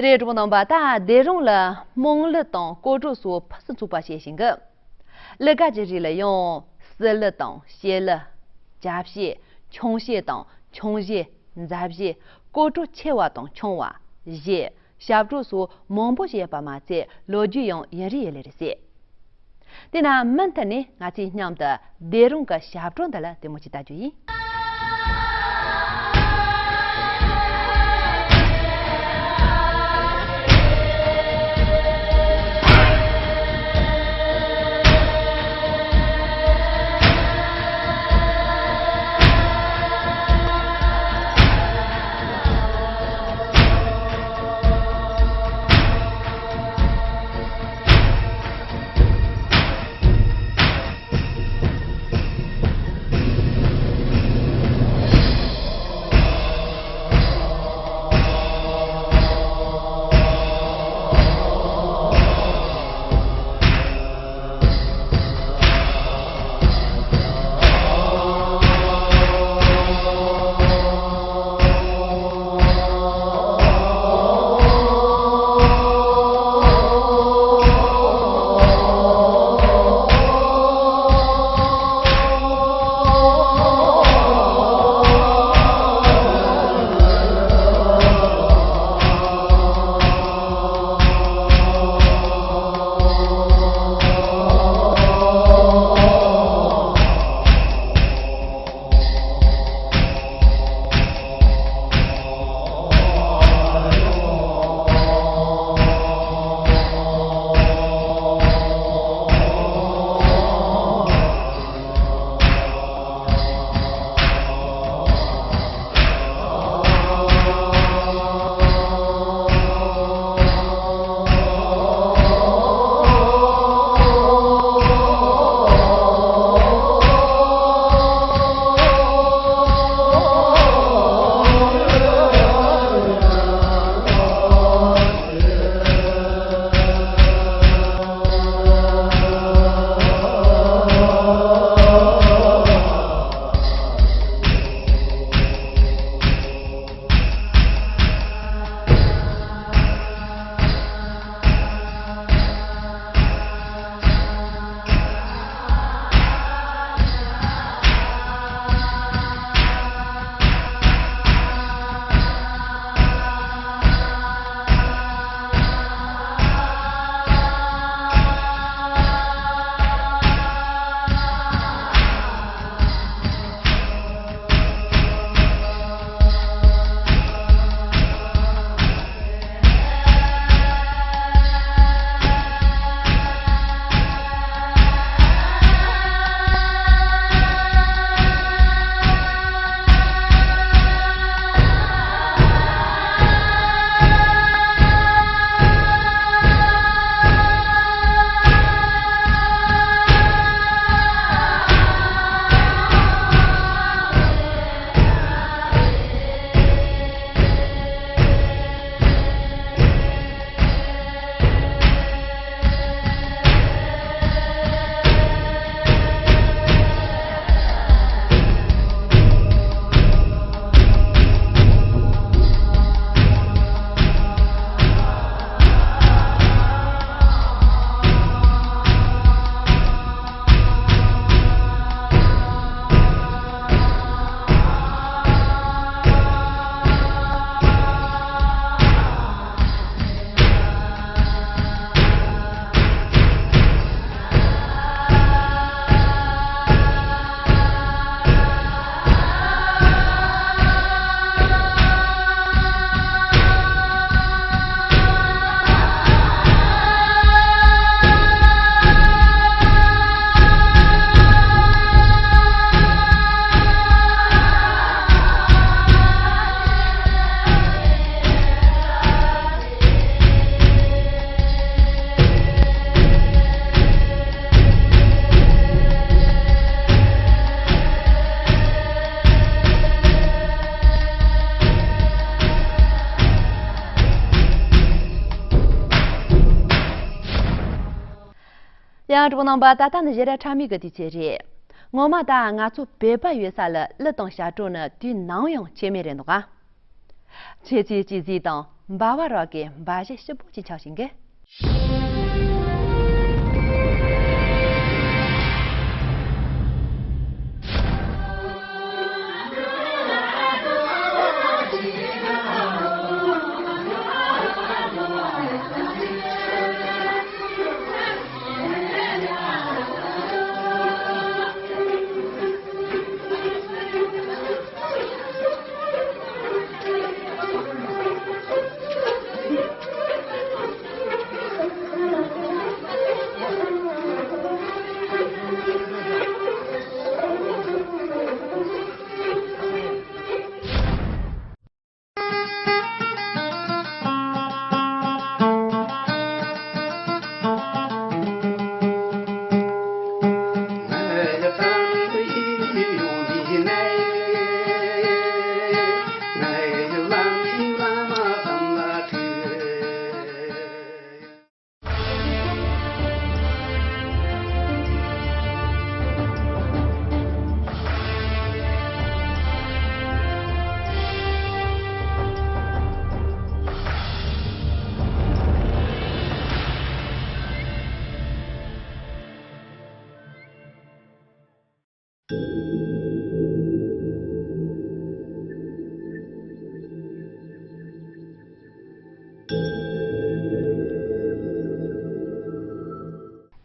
གྲོགས་རྣམ་པ། ད་སྡེ་རོང་ལ་སྨོང་གླུ་དང་སྐོར་བྲོ་སོགས་ཕུན་སུམ་ཚོགས་པ་བཤད་བཞིན་གི། གླུ་གར་གྱི་རིགས་ལ་ཡང་སྲིད་གླུ་དང་བྱེད་གླུ། རྒྱ་བྱེད། ཁྱུང་བྱེད་དང་ཁྱུང་བཞེས། མཛའ་བྱེད། སྐོར་བྲོ་ཆེ་བ་དང་ཆུང་བ། གཞས། ཞབས་བྲོ་སོགས་མང་པོ་ཞིག་ཡོད་པ་མ་ཚད། ལོ་རྒྱུས་ཡང་ཡུན་རིང་ཡོད་ལེ་རེད་ཟེར། དེས་ན་མུ་མཐུད་ནས་ང་ཚོས་མཉམ་དུ་སྡེ་རོང་གི་ཞབས་བྲོ་འདི་ལ་ལྟད་མོ་ཅིག་ལྟ་རྒྱུ་ཡིན། ཡང་གྲོགས་རྣམ་པ། ད་ལྟ་ནི་ཞེ་དྲག་ཁྲ་མིག་གི་དུས་ཚོད་རེད། ངོ་མ་ད་ང་ཚོ་བོད་པ་ཡོད་ས་ལ་གླུ་དང་ཞབས་བྲོ་ནི་དུས་ནམ་ཡང་ཆད་མེད་རེད་འདུག་ག། ཁྱེད་ཚོས་ཅི་གཟིགས་དང་ འབའ་བ་རོག་གི་འབའ་གཞས་ཞིབ་པོ་ཅིག་ཆགས་ཤིང་གི།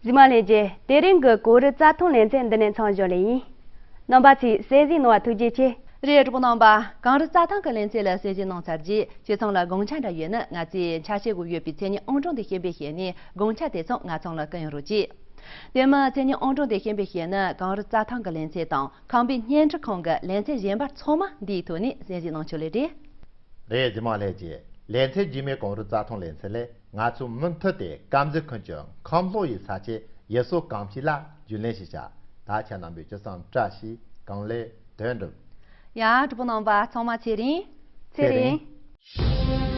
གཟིགས་མོ་ལྷན་རྒྱས། དེ་རིང་གི་གངས་རི་རྩྭ་ཐང་ལེ་ཚན་འདི་ནས་མཚམས་འཇོག་ལེ་ཡིན། རྣམ་པ་ཚོས་གསན་གཟིགས་གནང་བ་ཐུགས་རྗེ་ཆེ། རེད། གྲོགས་པོ་རྣམ་པ། གངས་རི་རྩྭ་ཐང་གི་ལེ་ཚན་ལ་གསན་གཟིགས་གནང་ཚར་རྗེས་ཁྱེད་ཚང་ལ་དགོངས་འཆར་འདྲ་ཡོད་ན། ང་ཚོས་ཆ་ཤས་དགོས་ཡོད་པའི་མཚན་ཉིད་ཨང་གྲངས་འདི་ཤེས་པའི་ཞལ་ནས་དགོངས་འཆར་དེ་ཚང་ང་ཚང་ལ་བསྐུར་ཡོང་རོགས་གྱིས། དེ་མིན་མཚན་ཉིད་ཨང་གྲངས་དེ་ཤེས་པའི་ཞལ་ནས་གངས་རི་རྩྭ་ཐང་གི་ལེ་ཚན་དང་ཁམས་པའི་བརྙན་འཕྲིན་ཁང་གི་ལེ་ཚན་གཞན་པ་ཚང་མ་འདིའི་ཐོག་ནས་གསན་གཟིགས་གནང་ཆོག་ལེ་རེད། རེད། རྗེས་མ་ལྷན་རྒྱས། ལེ་ཚན་རྗེས་མའི་གངས་རི་རྩྭ་ཐང་ལེ་ཚན་ལས་ང་ཚོ་མུ་མཐུད་དེ་དཀར་མཛེས་ཁུལ་གྱི་ཁམས་ལྷོ་ཡི་ས་ཆའི་ཡུལ་སྲོལ་གོམས་གཤིས་ལ་རྒྱུས་ལོན་ཞིག་བྱ། ད་ཁྱེད་རྣམ་པས་ཅི་བསམ་བཀྲ་ཤིས་གང་ལེགས་དོན་འགྲུབ། ཡ། གྲོགས་པོ་རྣམ་པ་ཚང་མ་ཚེ་རིང་། ཚེ་རིང་།